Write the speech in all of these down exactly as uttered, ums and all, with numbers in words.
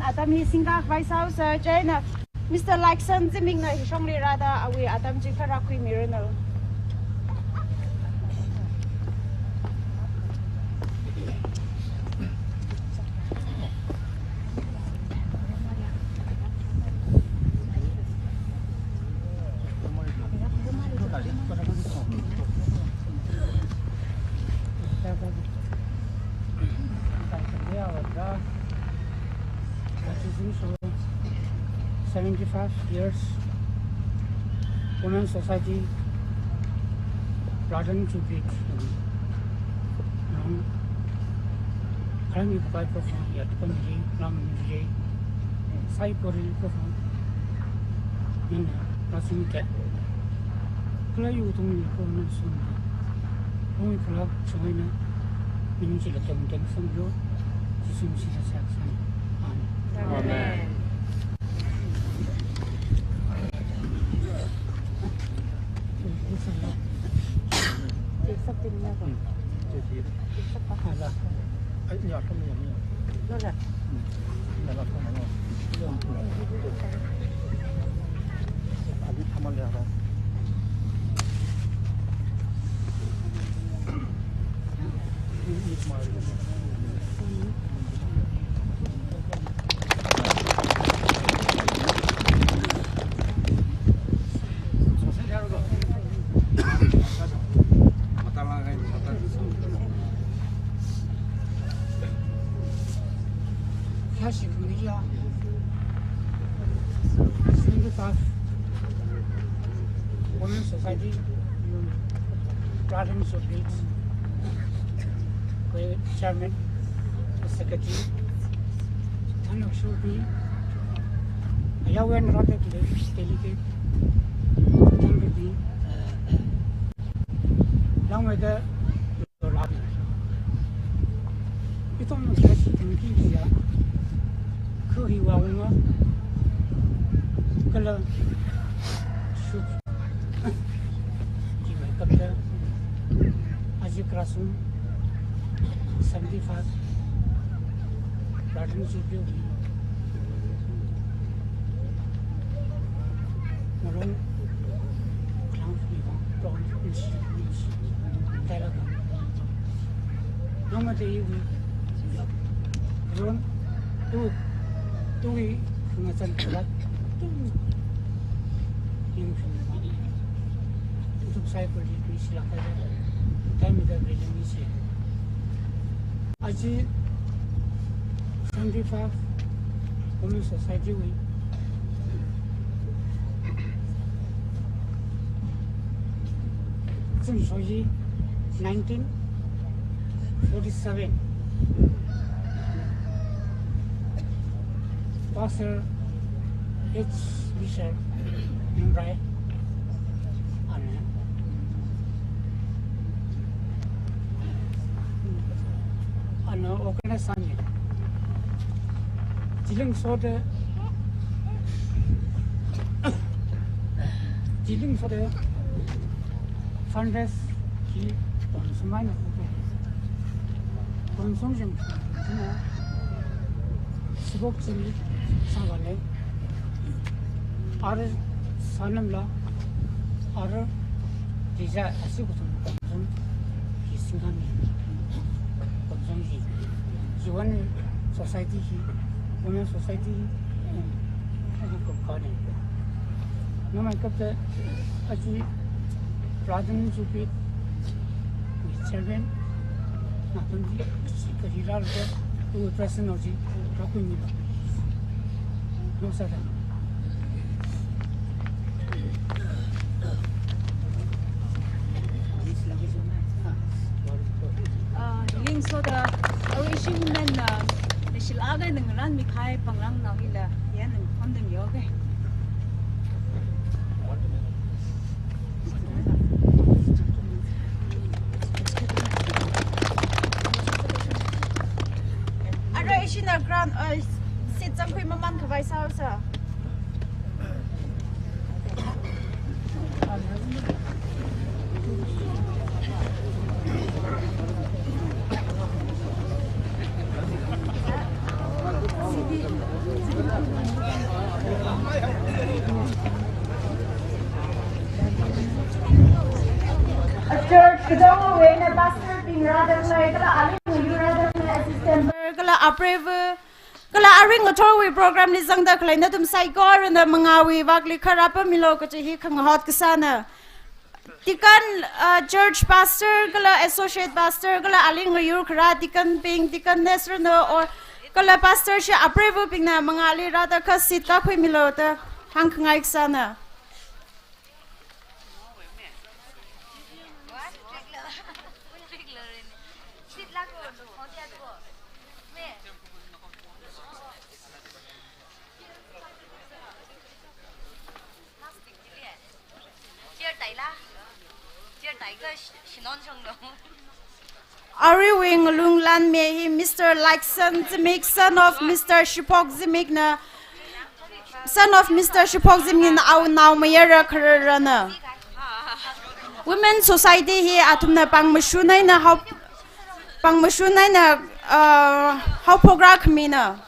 Atam hi singkhavai sāsa, chieina Mister Laikson Zimingna hi shongli rāda awui atam chi kharā khuimiranu. Seventy-five years Women Society Platinum Jubilee. Nang kharān mi kukai profan ya tukon ji lam ji sai pori profan. Nana rasmi ke. Kala yu tung ni ko na sum. Kung kala choi na. Min ji la tong tong sam yo. Ji sum ji la sak san. Amen. Amen. Seventy-five Women Society Platinum Jubilee, chairman, secretary, Thanlok Shurpi, Ayawen Rote delegate, Thanlok Shurpi, Langmeda Itom kashi tingki ya. Khuhi wa unga. Kala shu. Jiwai kapta. Aji krasung. Seventy-five. Platinum Jubilee. Ngarong, klang, nibong, tong, nisi, nisi, tela ka. Nong mate iwi, ron, tu, tui, ngachan kala, tu, ning, tu, sai pali, nisi la ka, time da beli, nisi. Aji seventy-five Women Society wui zimshoyi nineteen forty-seven Pastor H Bishop Nimrai ana, ana organize sāmi. Chilling soda, chilling soda fundraise ki pon sumai na kuke. Pon sum jing sina sibok chili sāvane. Ara sānamla, ara dija asi kutum kutum hi singham hi, kutum hi, jiwan society hi, women society hi, um, kup kane. Namai kapta aji Platinum Jubilee chairman, na pun di, kahila lo, tu president oji, kakui ni lo. No sa da. Ah, ling soda, awi shi women na, nishil aga nang ran mi khai panglang nao ila, yan nang pamdang yoke. Ara ishina grant, uh, seat zangkhui maman khavai sāsa. Church katongawui eina pastor bing rāda khalei, kala alung ngayur rāda khalei assistant, kala apreiva, kala aring ngathorwui program li zangda khalei nathum saikorana mangāwui vakli kharapa milo kachi hi khangahot kasāna. Deacon, uh, church pastor, kala associate pastor, kala alung ngayur kharā deacon bing, deaconess rana, or kala pastor shi apreivabingna mangāli rāda kha seat kakhui milo da hāngkhangai kasāna. Aruiwui ngalung lan me hi Mister Laikson Zimik, son of Mister Shipok Zimikna, son of Mister Shipok Zimikna awui naomayara khararana. Women Society hi athumna pāngmashun eina hao, pāngmashun eina, uh, haophokra khamina.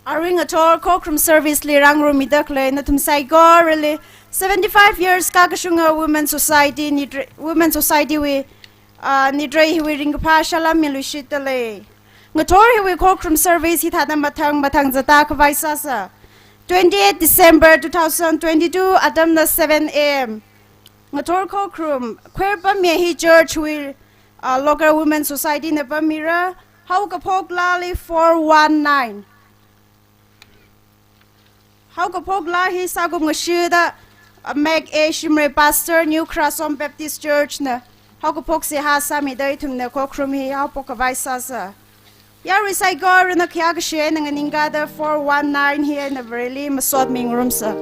Aring ngathor khokharum service li rāngarumida khalei nathum saikorali seventy-five years kakashunga Women Society, Nidre-, Women Society wui, ah, Nidre hiwui ringkaphā salam miluishitdalei. Ngathor hiwui khokharum service hithāda mathang mathang zatda khavai sāsa. Twenty-eight December two thousand twenty-two, atamna seven A M. Ngathor khokharum, khwer pammi hi church wui, uh, local women society na pammira, haokaphok laali four one nine. Haokaphok laa hi sākum ngashida, uh, Mac A Shimray, Pastor, New Kharsom Baptist Church na haokaphok seihā sāmida ithumna khokharum hi haophok khavai sāsa. Yarui saikorana khayākashi eina nganingkāda four one nine hi eina Vareli masot mingarumsa.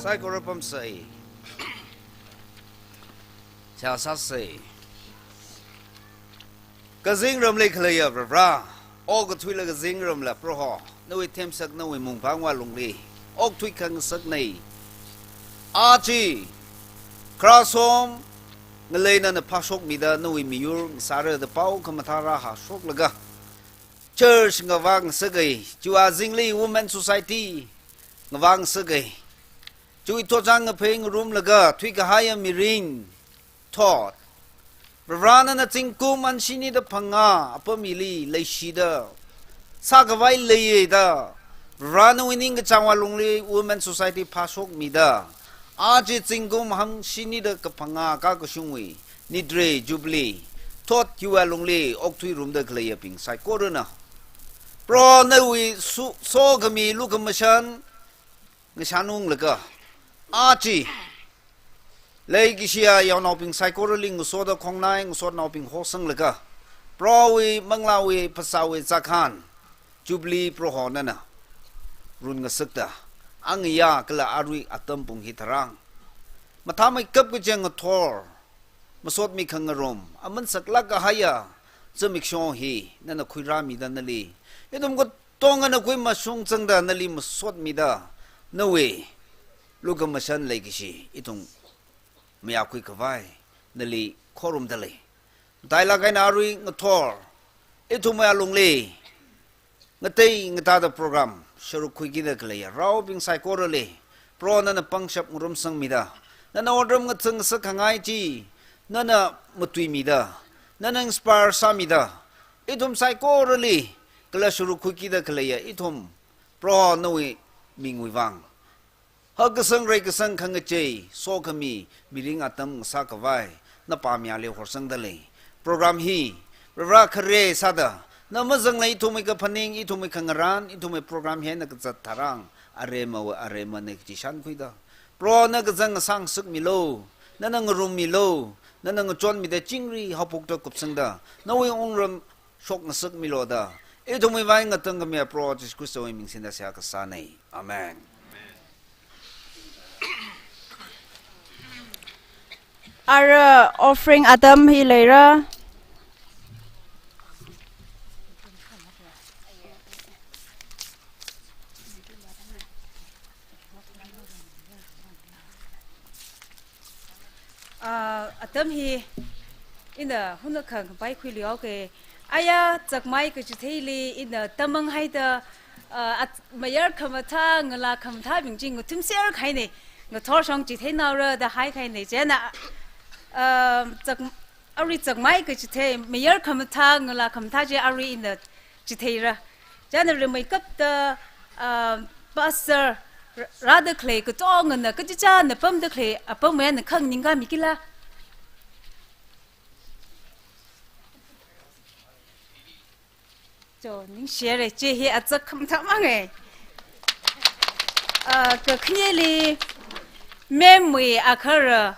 Saikora pamsei. Seihā sāsei. Kazingramli khaleiya Varivara, okathuila kazingramla Proho, nawui themsak nawui mungphangwui lungli okthui khangasaknei. Aja, Kharsom ngalei nana phāshokmida nawui miyur ngasāra da pao khamathā rāhāshoklaga, church ngavāngasakei, chiwui azingli Women Society ngavāngasakei. Chiwui thotchāng ngaphei ngarumlaga thuikahaiya mirin thot, Varena zingkum hangshinida phangā apam hili leishida sākhavai leiya da, Varena nawui ningkachāngwui lungli Women Society phāshokmida, aja zingkum hangshinida kaphangā kakashungwui Nidre Jubilee thot hiwui lungli okthuirumda khaleiyabing saikorana, Proho nawui su-, sokhami lukhamashan ngashanunglaga, aja leikashiya yaonaobing saikorali ngasoda khongnai, ngasotnaobing hosanglaga, Prohowui manglāwui phasāwui zākhan, Jubilee Proho nana runngasakta, angayā kala arui atam pung hitharan mathāmeikap kaji ngathor, masotmi khangarum, aman saklāk kahaiya zimiksho hi nana khuirāmida nali ithum katongana khuimashung zangda nali masotmida, nawui lukhamashan leikashi ithum mayākhui khavai nali khorumda lei. Matailāk eina arui ngathor ithumwui alungli ngatei ngatāda program sharuk khuikida khaleiya raobing saikorali, Proho nana pangshap ngarumsangmida, nana otram ngazang ngasakkhangai chi nana matuimida, nana inspire sāmida, ithum saikorali kala sharuk khuikida khaleiya ithum, Proho nawui mingwui vang hakkasang reikasang khangachei sokhami mirin atam ngasā khavai, na pāmayāli horsangda lei. Program hi Vare khare sāda, na mazanglei ithumwui kaphaning, ithumwui khangarān, ithumwui program hi eina kazat tharan, aremawui aremana kaji shānkhuida, Proho na kazang ngasāngasakmilu, nana ngarummilu, nana ngachonmida chingri haophokta kupsangda, nawui wungram shokngasakmilu da ithumwui vang ngatangkhamiya Proho Jishu Khristawui ming singda seihā kasānei. Amen. Ara offering atam hi leira. Ah, atam hi ina hunakha ngapaikhuilu haoke. Aya, zakmai kachitheili ina tamang haida, ah, at-, mayar khamathā, ngalā khamathābing chi ngathumser kahainei, ngathor shong chitheinaora da haikahainei. Chieina, ah, zak-, arui zakmai kachithei, mayar khamathā, ngalā khamathā chi arui ina chitheira. Chieina rimeikapta, ah, pastor rā-, rāda khalei katongana kachichāna pamda khalei apamwui eina khanganingkāmikila? Cho, ningshire, chi hi azak khamathā mangai. Ah, kakhaneli ma'am wui akhara,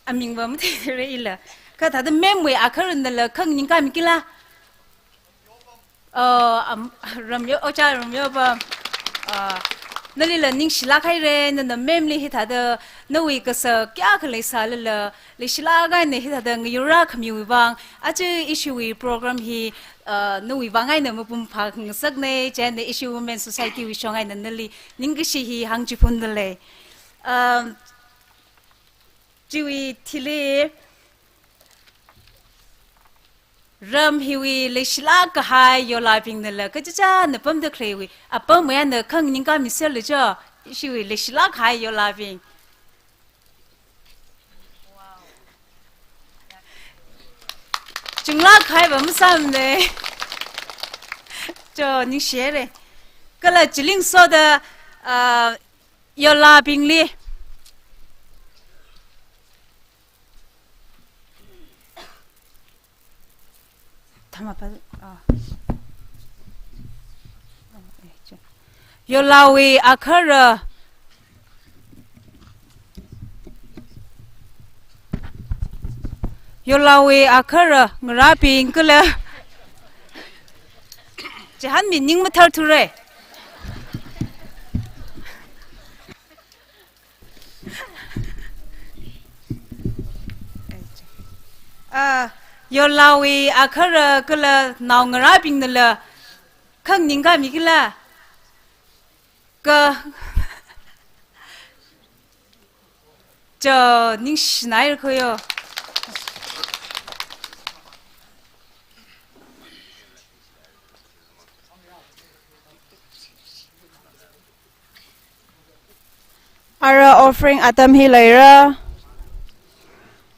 aming va matheire ila. Kha thāda ma'am wui akharanala khanganingkāmikila? Oh, am, Ramyo, Ojā Ramyo va, ah, nalila ningshilāk haire, nana ma'am li hithāda nawui kasā kayākha leisālala, leishilāk eina hithāda ngayurrā khamiwui vang, aja ishiwui program hi, ah, nawui vang eina mapung phāngasaknei, chieina ishi Women Society wui shong eina nali ningkashi hi hāngchiphunda lei. Um, chiwui thili, ram hiwui leishilāk kahai yolābingnala kachichāna pamda khaleiwui apamwui eina khanganingkāmiserlu cho, ishiwui leishilāk kahai yolābing. Chunglāk kahai va masāmanei. Cho, ningshire. Kala chili ngasoda, ah, yolābingli. Thama pa, ah. Yolāwui akhara. Yolāwui akhara ngarābing kala. Chihānmi ning matharthure. Ah, yolāwui akhara kala naongarābingnala khanganingkāmikila? Kha, cho, ningshinai khoyo. Ara offering atam hi leira.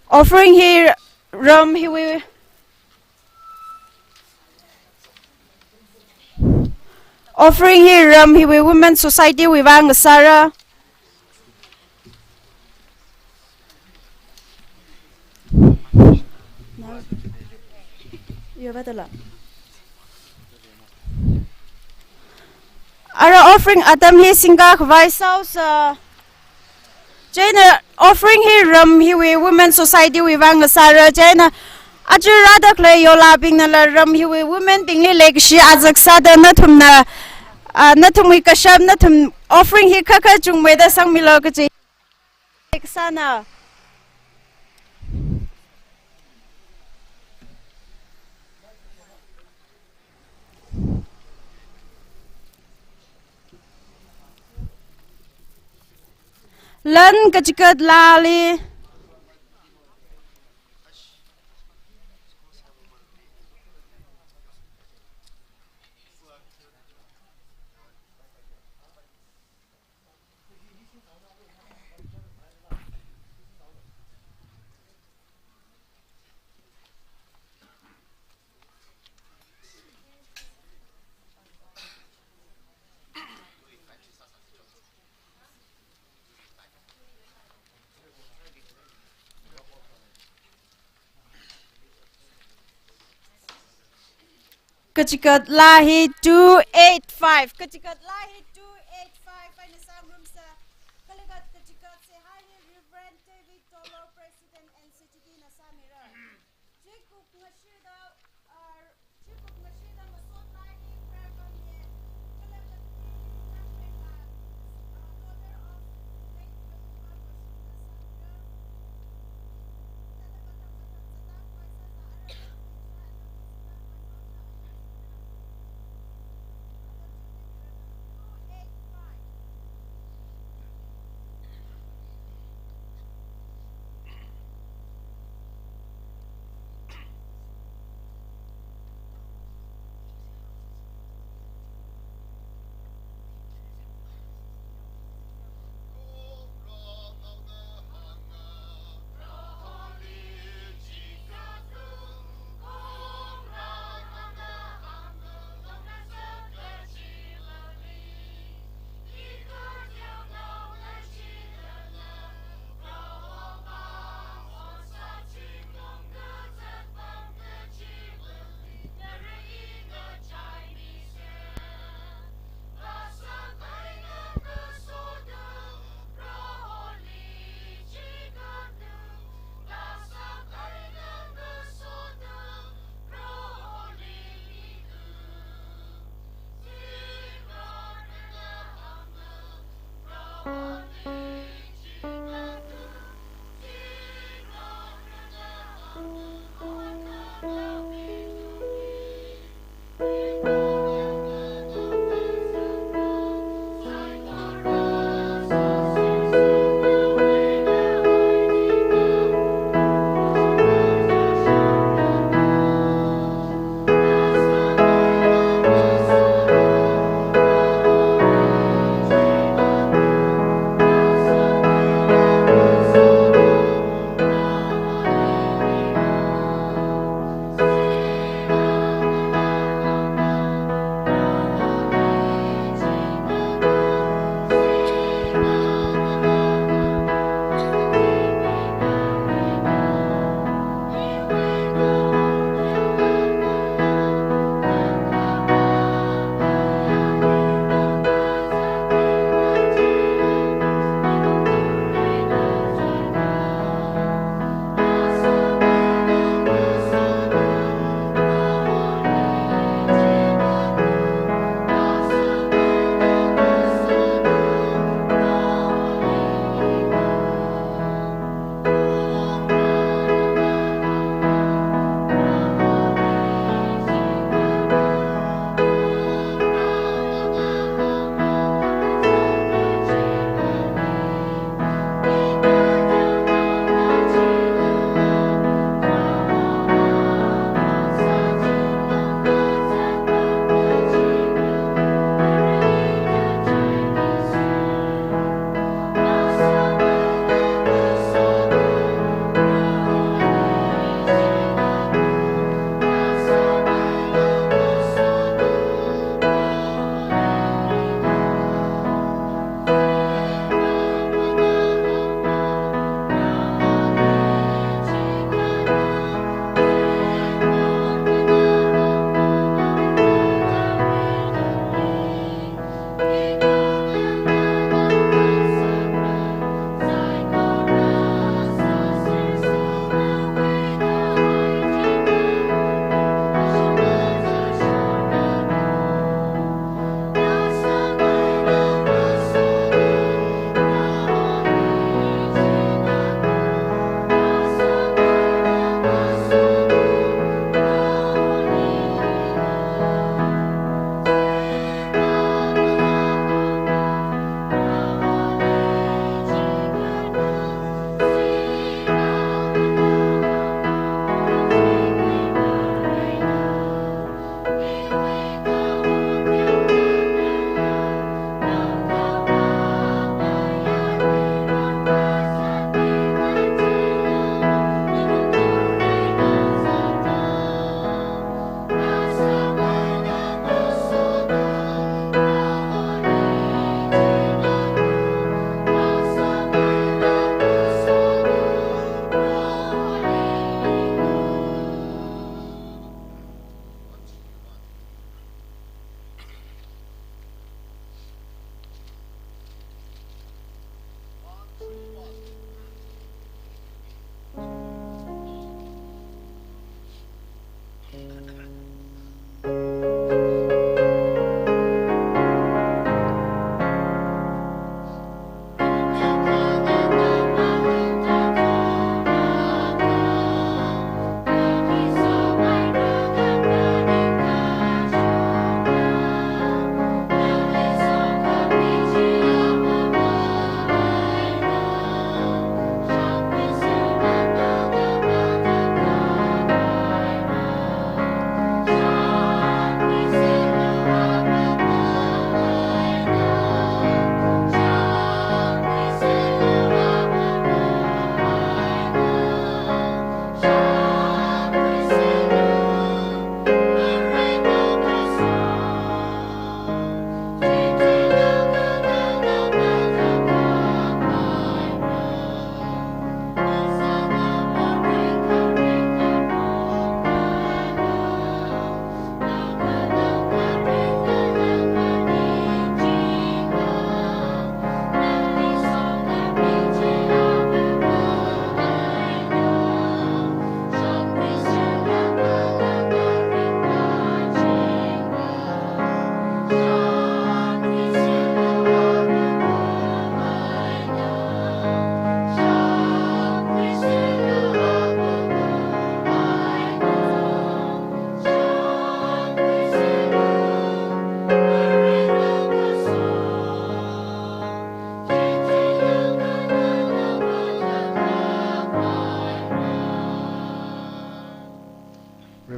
Offering hi Ram hiwui offering hi ram hiwui Women Society wui vang sāra. Ara offering atam hi singkhavai sāsa. Chieina offering hi ram hiwui Women Society wui vang sāra. Chieina aja rāda khalei yolabingnala ram hiwui women bingli leikashi azak sāda nathumna, ah, nathumwui kashap, nathum offering hi khakha chungmeida sangmilu kachi. Sāna. Lan kachikat laali. Kachikat laa hi two eight five. Kachikat laa hi two eight five. Aina sāngarumsa. Kalaga kachikat seihā hi Reverend David Dollar, President N C G D na sāmira. Chikup ngashida, ah, chikup ngashida masot laa hi prayer kam ye. Kalaga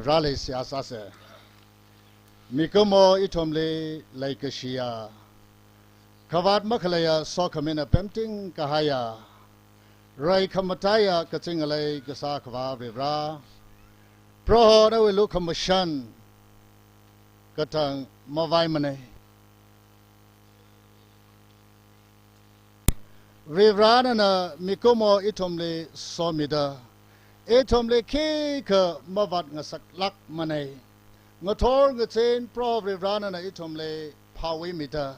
Rāli seihā sāsa. Mikumo ithumli leikashiya, khavāt makhaleiya sokhamina pemting kahaiya, rai khamataiya kazing ngalei kasā Akhava Varivara, Proho nawui lukhamashan katang mavaimanei. Varivara nana mikumo ithumli somida, ithumli khikha mavātngasaklākmanei. Ngathor ngazin Proho Varivara nana ithumli phāwui mida,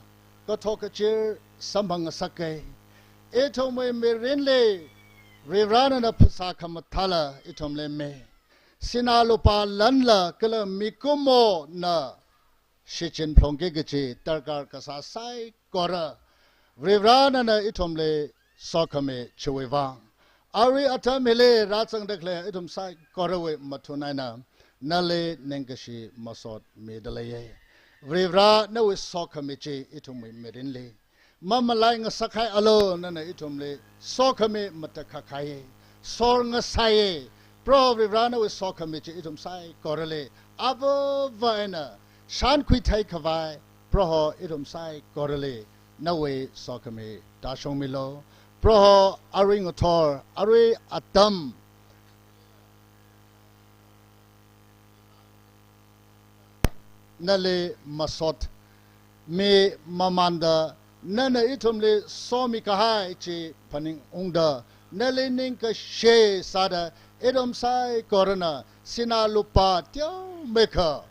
kathok kachir samphang ngasakei. Ithumwui mirinli Varivara nana phasā khamathāla ithumli mi. Sinā lupā lanla kala mikumona shichin phlongki kachi darkar kasā saikora Varivara nana ithumli sokhami chiwui vang, arui atam hili rāzangda khalei ithum saikorawui mathun eina nali ningkashi masot mida leiye. Varivara nawui sokhami chi ithumwui mirinli mamalai ngasakhaialu, nana ithumli sokhami matakhak kahai, sor ngasaiye. Proho Varivara nawui sokhami chi ithum saikorali avāva eina shānkhui theikhavai Proho ithum saikorali nawui sokhami tāshungmilu. Proho arui ngathor, arui atam nali masot mi mamānda, nana ithumli somi kahai chi phaningungda, nali ningkashi sāda, ithum saikorana sinā lupā teomeikha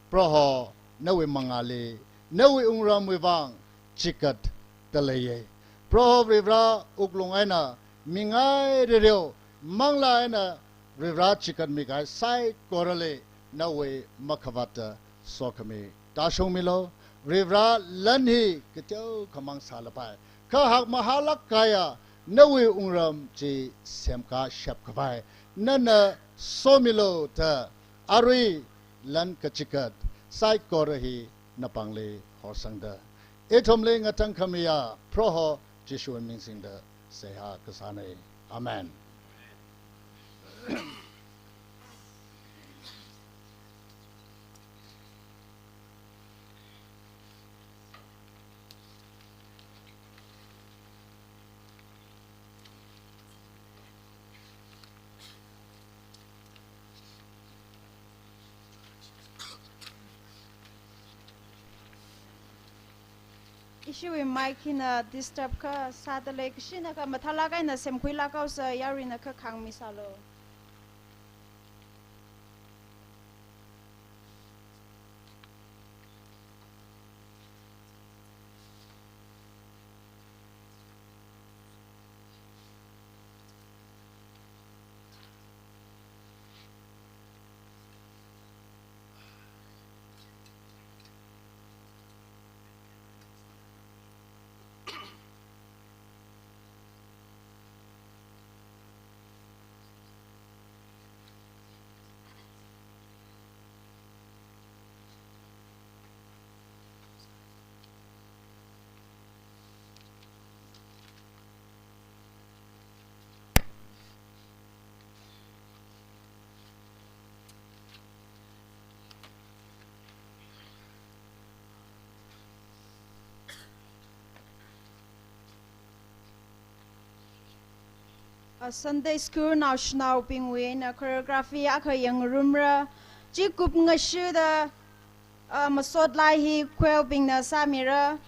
Proho nawui mangāli, nawui wungramwui vang chikatda leiye. Proho Varivara wuklung eina mingai ririu, manglā eina Varivara chikatmi kahai saikorali nawui makhavāta sokhami tāshungmilu. Varivara lan hi kateo khamang sālapai, kha hakmahālāk kahaiya nawui wungram chi semkashap khavai nana somilu da, arui lan kachikat saikora hi napāngli horsangda, ithumli ngatangkhamiya Proho Jishu ming singda seihā kasānei. Amen. Ishiwui mic hina disturb kasā dalei, kashinakha mathālāk eina semkhuilāk haosa, yaruina kha khāngmi sālu. A Sunday school naoshinaobingwui eina choreography akha yangrumra. Chi kupngashuda, a, masot laa hi choirbingna sāmira.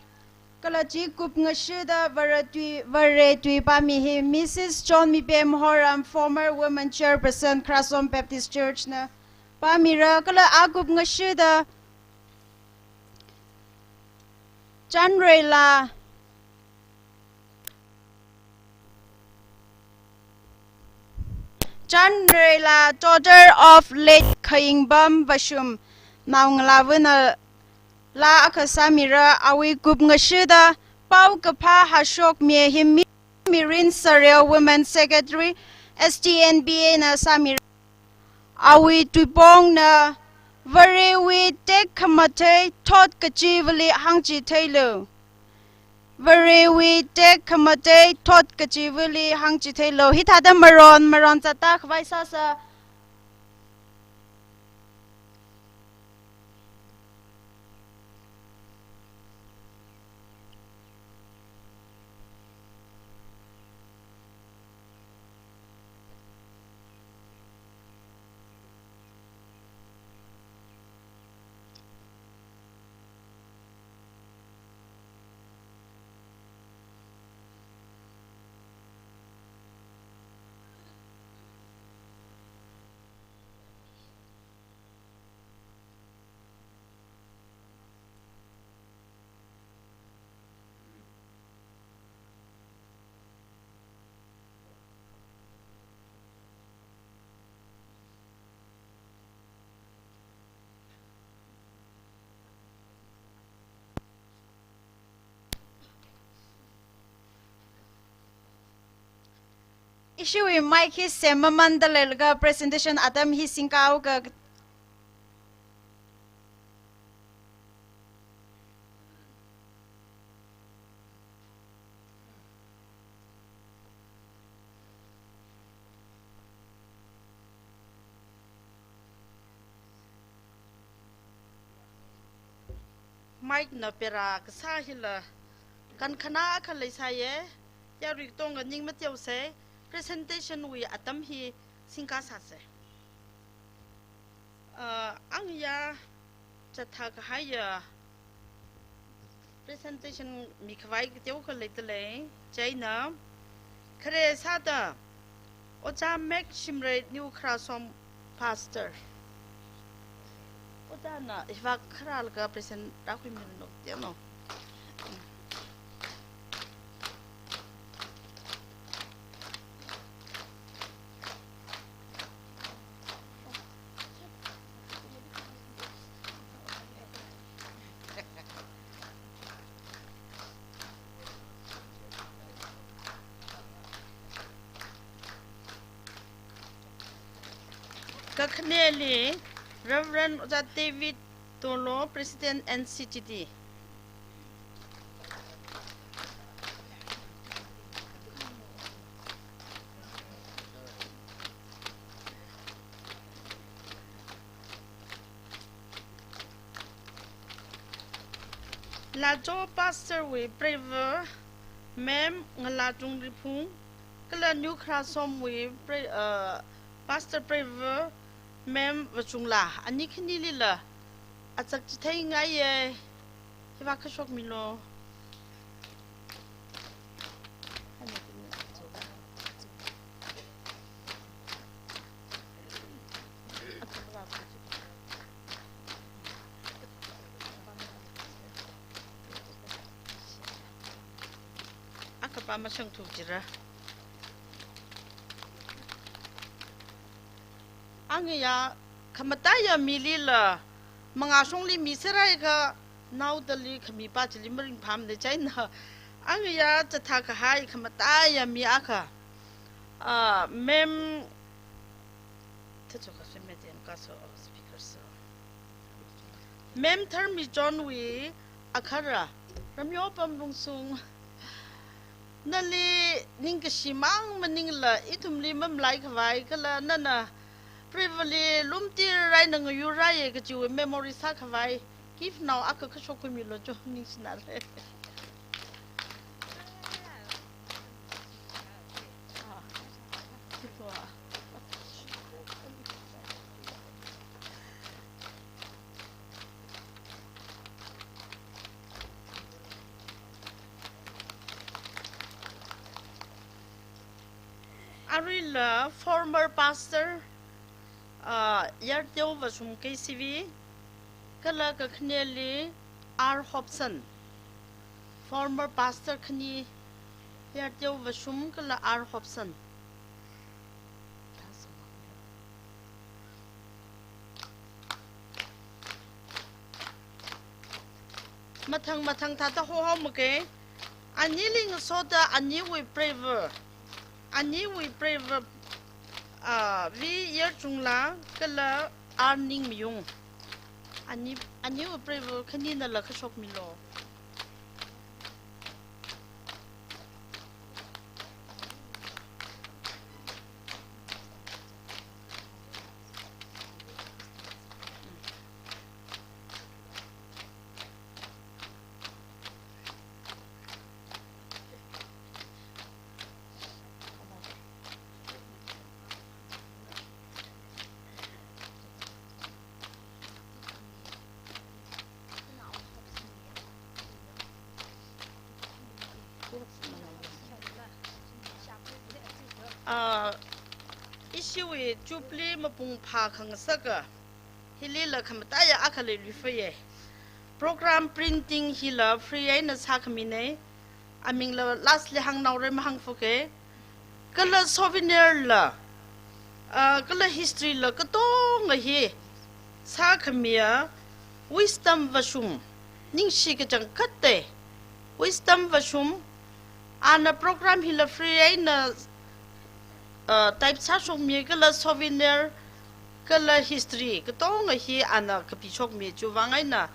Kala chi kupngashuda Vare tui, Vare tui pāmi hi Missus John Mipem Horam, former women chairperson, Kharasong Baptist Church na pāmira. Kala a kupngashuda Chanreila, Chanreila, daughter of late Khayingbam Vashum, naongalāvana laa akha sāmira. Awui kupngashuda Paokaphā Hashokmi hi Mi-, Mirin Sareo, women secretary, S T N B A na sāmira. Awui tuipongna Varewui tekhamatei thot kachivali hāngchitheilu. Varewui tekhamatei thot kachivali hāngchitheilu. Hithāda maron maron zatda khavai sāsa. Ishiwui mic hi sem mamanda leilaga presentation atam hi singkahao ka. Mic na pera kasā hila kankhana akha leisāya, yarui katonga ning mateosa, presentation wui atam hi singkasāsa. Uh, angayā chithākahaiya presentation mikhavai kateokha leidalei, chieina khare sāda Ojā Mek Shimrei New Kharasom Pastor. Ojāna hivāk kharālaga present rākhuimilo, teno. Kakhaneli Reverend Ojā David Tolo, President N C G D. Lajo Pastor wui Preivā Ma'am Ngalātung Riphung, kala New Kharasomwui Pre-, uh, Pastor Preivā Ma'am Vachungla, ani khanilila achak chithei ngaiya, hivāk kashokmilo. Akha pa mashang thuk jira. Angayā khamataiya milila mangāshongli mi sārai kha naodali khami pa chili maringphāmana chieina. Angayā chithākahai khamataiya mi akha, ah, Ma'am, Ma'am Tharmi Johnwui akhara, Ramyo Pamrungsung, nali ningkashi mang maningla ithumli mamalaikhavai kala nana Preivāli lumtir eina ngayurrāya kajiwui memory sākhavai gift nao akha kashok khuimilo jo, ningshinare. Aruila former pastor, ah, Yarteo Vashum K C V, kala kakhaneli R Hobson. Former pastor khani, Yarteo Vashum kala R Hobson. Mathang mathang thāda hohaomake. Anili ngasoda aniwui Preivā, aniwui Preivā, ah, V Yarchungla kala R Ningmayung. Ani, aniwui Preivā khaninala kashokmilo. Ah, ishiwui Jubilee mapung phā khangasaka hilila khamataiya akha leiluifaya. Program printing hila free eina sākhamina. Amingla lastli hāngnaora mahāngfake. Kala souvenir la, ah, kala history la katonga hi sākhamiya Wisdom Vashum, ningshi kachangkhatta Wisdom Vashum, ana program hila free eina uh, type sāshokmi kala souvenir, kala history, katonga hi ana kapishokmi chiwui vang eina,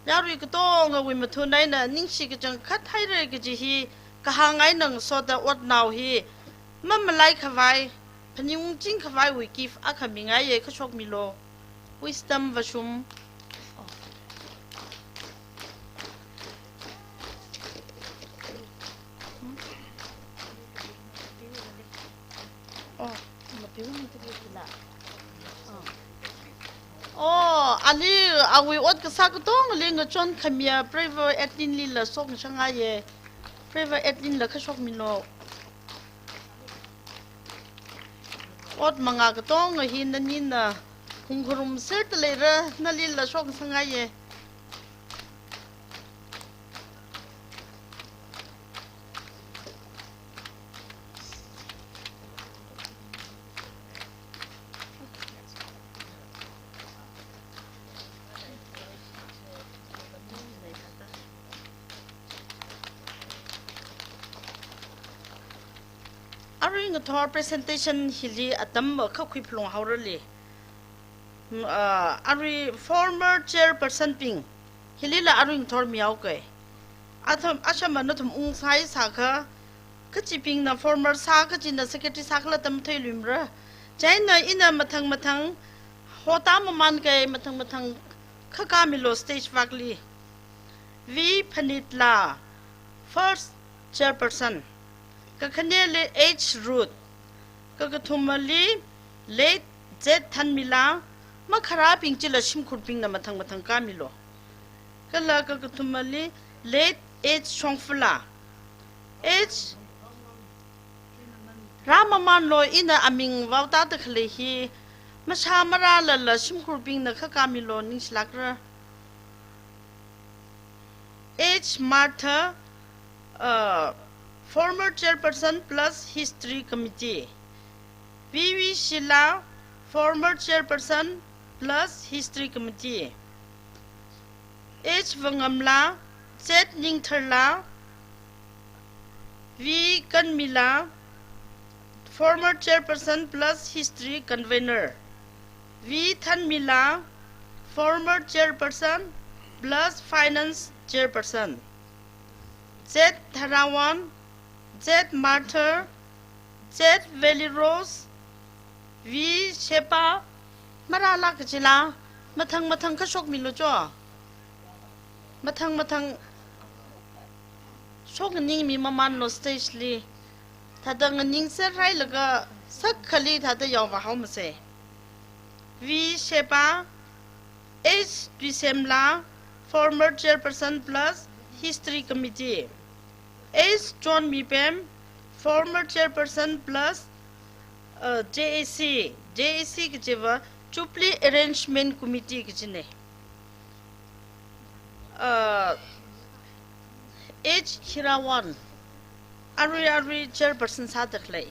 yarui katongawui mathun eina ningshi kachangkhat haira kaji hi kahāng eina ngasoda otnao hi mamalai khavai, phaningungching khavaiwui gift akha mingaiya, kashokmilu. Wisdom vāshum. Oh, ali awui ot kasā katongali ngachon khamiya Prevo Edwin lila shokshangaiya. Prevo Edwin la kashokmilu. Ot manga katonga hi nanina hungkharum serda leira, nalila shokshangaiya. Arui ngathor presentation hili atam akha khuiphalung haorali. Mm, ah, arui former chairperson bing, hilila arui ngathor mihaoke. Athum, ashama nathum ungsai sākha, kachibingna former sā, kachina secretary sākhala tam theilui mara. Chieina ina mathang mathang hotā mamanke, mathang mathang khakamilu stage vakli. V Phanitla, first chairperson. Kakhaneli H Ruth. Kakathumali late Z Thanmila, makharābing chila shimkhurbingna mathang mathang kamilu. Kala kakathumali late H Shongfala. H rāmamanlu, ina aming vaotāda khalei hi mashā marālala shimkhurbingna khakamilu, ningshilākra. H Martha, uh, former chairperson plus history committee. V V Sheila, former chairperson plus history committee. H Vangamla, Z Ningtharla, V Kanmila, former chairperson plus history convener. V Thanmila, former chairperson plus finance chairperson. Z Tharawan, Z Martha, Z Valley Rose, V Shepa, marālāk kachila, mathang mathang kashokmilu cho. Mathang mathang shoknganingmi mamanlu stage li. Thāda nganingser hailaga sakhali thāda yaovā haomase. V Shepa, H Tuisemla, former chairperson plus history committee. H John Mipem, former chairperson plus, uh, J A C. J A C kajiva Jubilee Arrangement Committee kajine. Uh, H Hirawan, arui arui chairperson sāda khalei.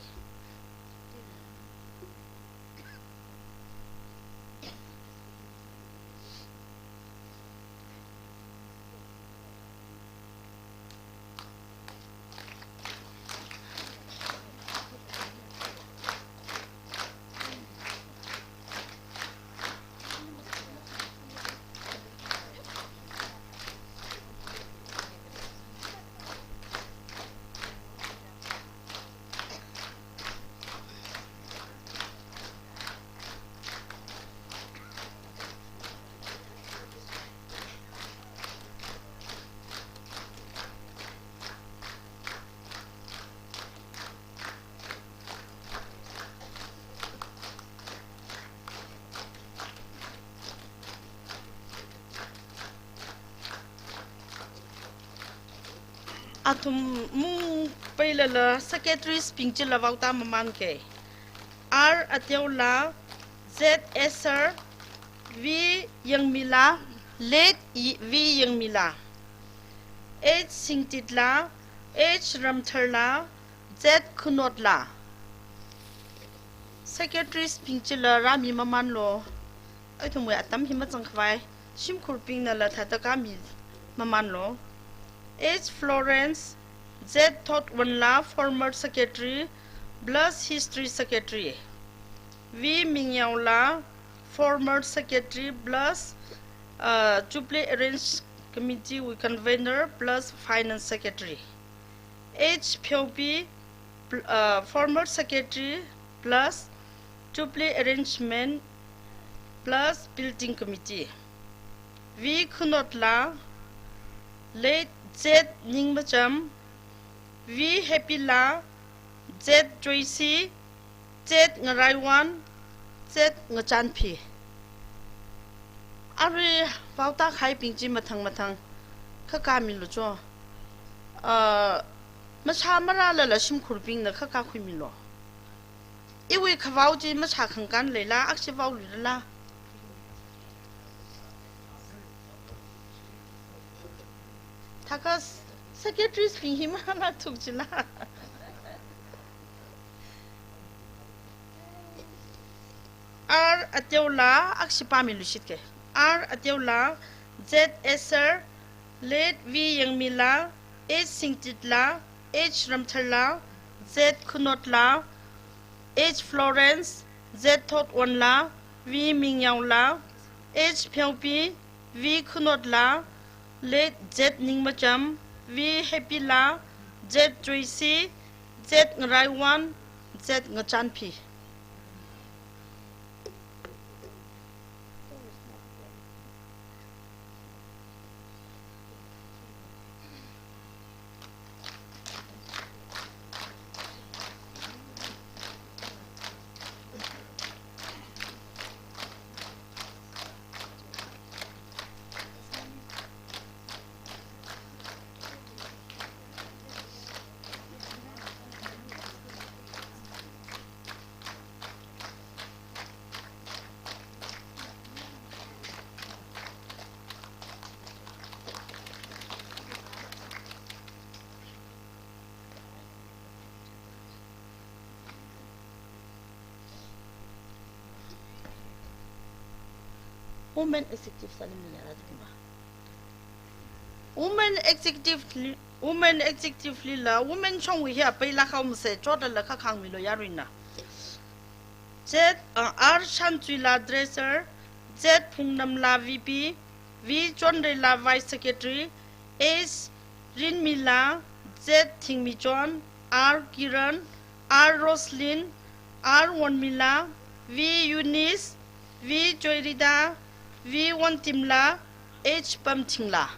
Athum mung peilala secretaries bing chila vaotā mamanke. R Ateola, Z Esther, V Yangmila, late Y-, V Yangmila, H Singtitla, H Ramtharla, Z Khunotla. Secretaries bing chila rāmi mamanlu. Athumwui atam hi mazang khavai shimkhurbingnala thāda kami mamanlu. H Florence, Z Thotwanla, former secretary, plus History Secretary. V Mingyaola, former secretary plus, uh, Jubilee Arrange Committee wui convener plus finance secretary. H Pheopi, pl-, uh, former secretary plus Jubilee Arrangement plus building committee. V Khunotla, late Z Ningmacham, V Happyla, Z Joyce, Z Ngaraiwan, Z Ngachanphi. Arui vaoda khaibing chi mathang mathang khakā milu cho. Uh, mashā marālala shimkhurbingna khakā khuimilu. Iwui khavao chi mashā khangkan leila, akshi vaoluilala. Thakha secretaries bing hi marāla thuk chila. R Ateola, akshi pāmilu shit ke. R Ateola, Z Eser, late V Yangmila, H Singtitla, H Ramtharla, Z Khunotla, H Florence, Z Thotwanla, V Mingyaola, H Pheopi, V Khunotla, late Z Ningmacham, V Happyla, Z Joyce, Z Ngaraiwan, Z Ngachanphi. Women executive sāli mi yara dikuma. Women executive li, women executive lila, women shongwui hi apai la khao mase, chotla khakhang milu yaruina. Z, uh, R Shanchuila treasurer, Z Phungnamla V P, V Chonreila vice secretary, H Rinmila, Z Thingmichon, R Kiran, R Roslyn, R Wonmila, V Eunice, V Joyrida, V Wontimla, H Pamthingla.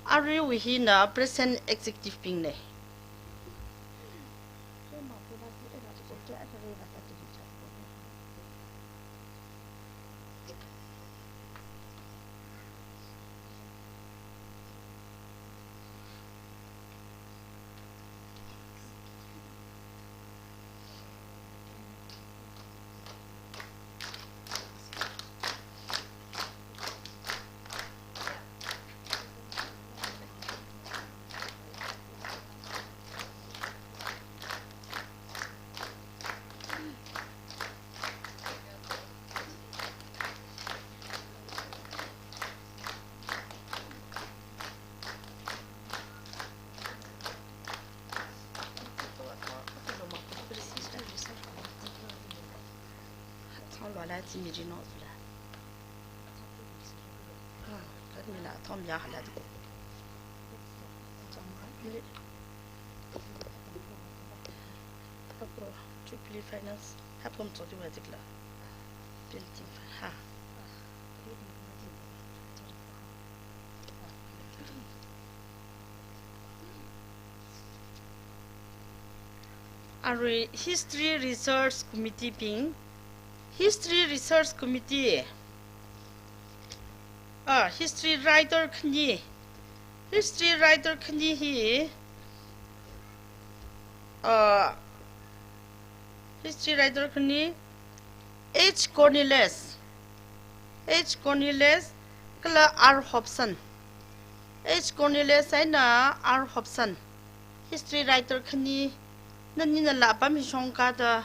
Aruiwui hina present executive bingna. Jubilee Finance, hapom choti wa dikla. Building fi-, ha. Arui History Research Committee bing. History Research Committee. Ah, history writer khani. History writer khani hi, ah, history writer khani H Cornelius. H Cornelius kala R Hobson. H Cornelius eina R Hobson. History writer khani, naninala apam hi shongkada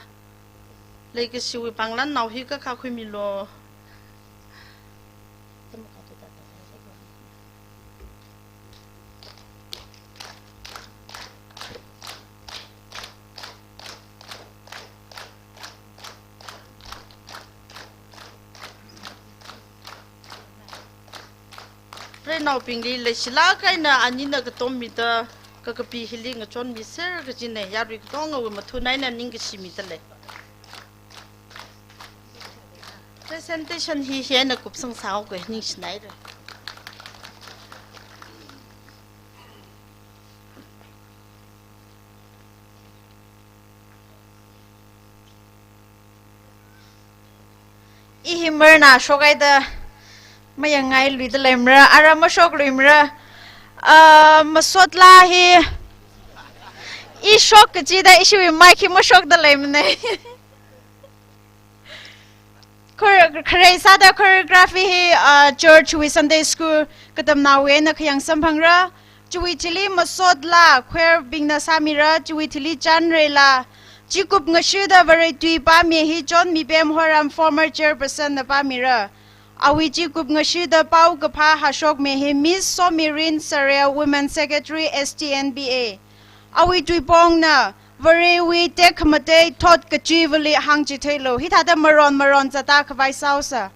leikashiwui panglannao hi kha khuimilu. Preinaobingli leishilāk eina anina katommida kakapi hili ngachonmiser kajina, yarui katongawui mathun eina ningkashi midalei. Presentation hi hieina kupsang sāhaoga, ningshinaira. I hi marna shokhaida mayāngai luidaleimara, ara mashokluimara. Ah, masot laa hi i shok kachida ishiwui mic hi mashokdaleimana. Chore-, kharei sāda choreography hi, ah, church wui Sunday school katamnaowui eina khayang samphangra. Chiwui thili masot laa choir bingna sāmira, chiwui thili chanrei laa. Chi kupngashuda Varewui tui pāmi hi John Mipem Horam, former chairperson na pāmira. Awui chi kupngashuda paokaphā hāshokmi hi Miss Somirin Sarel, Women Secretary, S T N B A. Awui tuipongna Varewui tekhamatei thot kachiva̱li hāngchitheilu. Hithāda maron maron zatda khavai sāhaosa.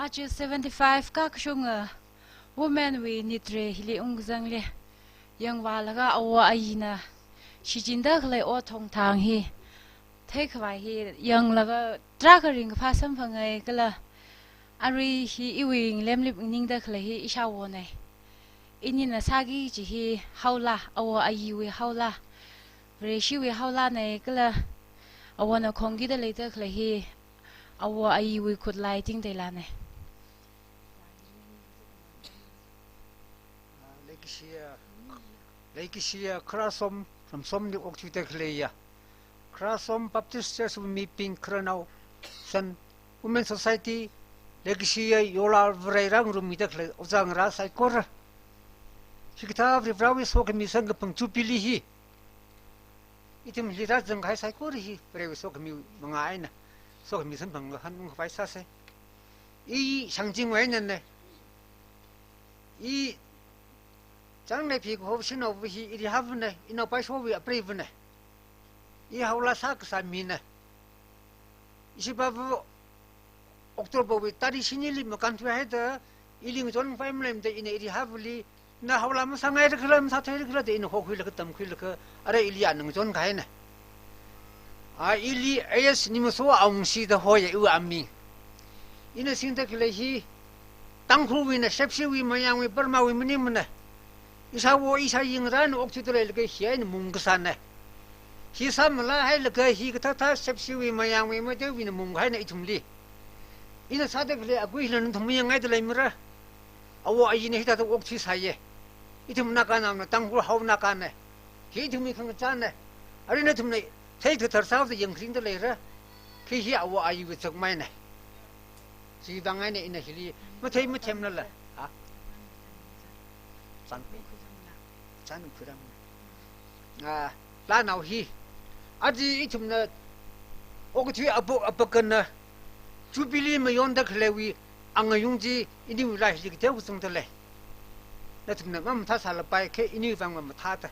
Aja seventy-five kakashunga women wui nitre hili ungzangle. Yangvālaga awo ayina shichinda khalei ot thongthang hi theikhavai hi yanglaga tarākha ringkaphā samphangai kala. Arui hi iwui ngalemli nganingda khalei hi ishāwonei. Inina sāki kaji hi haola, awo ayiwui haola, Vareshiwui haolanei kala. Awona khongkida leida khalei hi awo ayiwui khutlai tingteilanei. Leikashiya, leikashiya Kharasom, Ramsomli okthuida khaleiya Kharasom Baptist Church wui mibing, khararnao, san, Women Society, leikashiya yola Vare rāngarummida khalei ojā ngarā saikora. Hikathā Varivarāwui sokhami samkaphang Jubilee hi ithumli rāzangkahai saikora hi Varewui sokhami mangā eina sokhami samphang kahān ungkhavai sāsei. I Shangjing wui einanei. I Changleiphi kaho shanaova hi irihavānei, inaopai showui apreivānei. I haola sākasā minei. Ishi baba October wui tarik shinili makānthuihaida, ili ngachonpai maleimada ina irihavāli, na haola masāngaira khala, masāthuira khala da ina hokhuilaga tamkhuilaga, arui ili ana ngachonkahainei. A, ili A S Nimaso Awungshi da hoya iwui aming. Ina singda khalei hi Tangkhulwuinei, Shepshiwui, Mayangwui, Burmawui maningmanei. Ishāwo ishāyi ngarāna okthuida leilaga hi eina mung kasānei. Hi sāmalahailaga hi kathāthā Shepshiwui, Mayangwui, Meiteiwuina mungkahainei ithumli. Ina sāda khalei akui hila nathum mayangngaida leimara. Awo ayina hithāda okthuisāya. Ithum Naganaona, Tangkhul hao Naganei. Hi ithumwui khangachānei. Arui nathumna theithathar sāhaoda yangkharingda leira. Khi hi awo ayiwui zakmeinei. Chiwuivang eina ina hili mathei mathemlala. Ha? San. San khuram. A, lānao hi. Aja ithumna okathui apok apakana Jubilee mayonda khaleiwui angayung chi iniwui laa hili kateokha zangda lei. Nathumna mamathā sālapai kha iniwui vang mamathāda.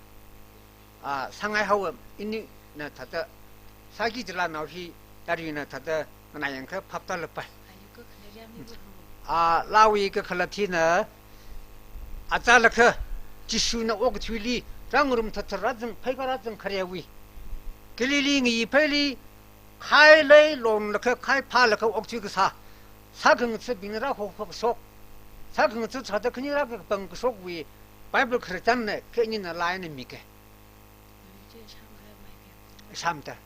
A, sāngaihaowa, inina thāda sāki jilānao hi, yaruina thāda nganāyangkha phaptālapai. A, lāwui kakhalat hina, achālakha Jishuna okathuili rāngarum thathar rāzang, pheikar rāzang kharewui. Galilee ngayi pheili, khai lei lonlaga, khai phālaga okthui kasā, sākhangathabing rāhokphā kashok, sākhangatha sāda khani rākapam kashokwui Bible khararchanna, kha inina laa eina mika. Shāmda.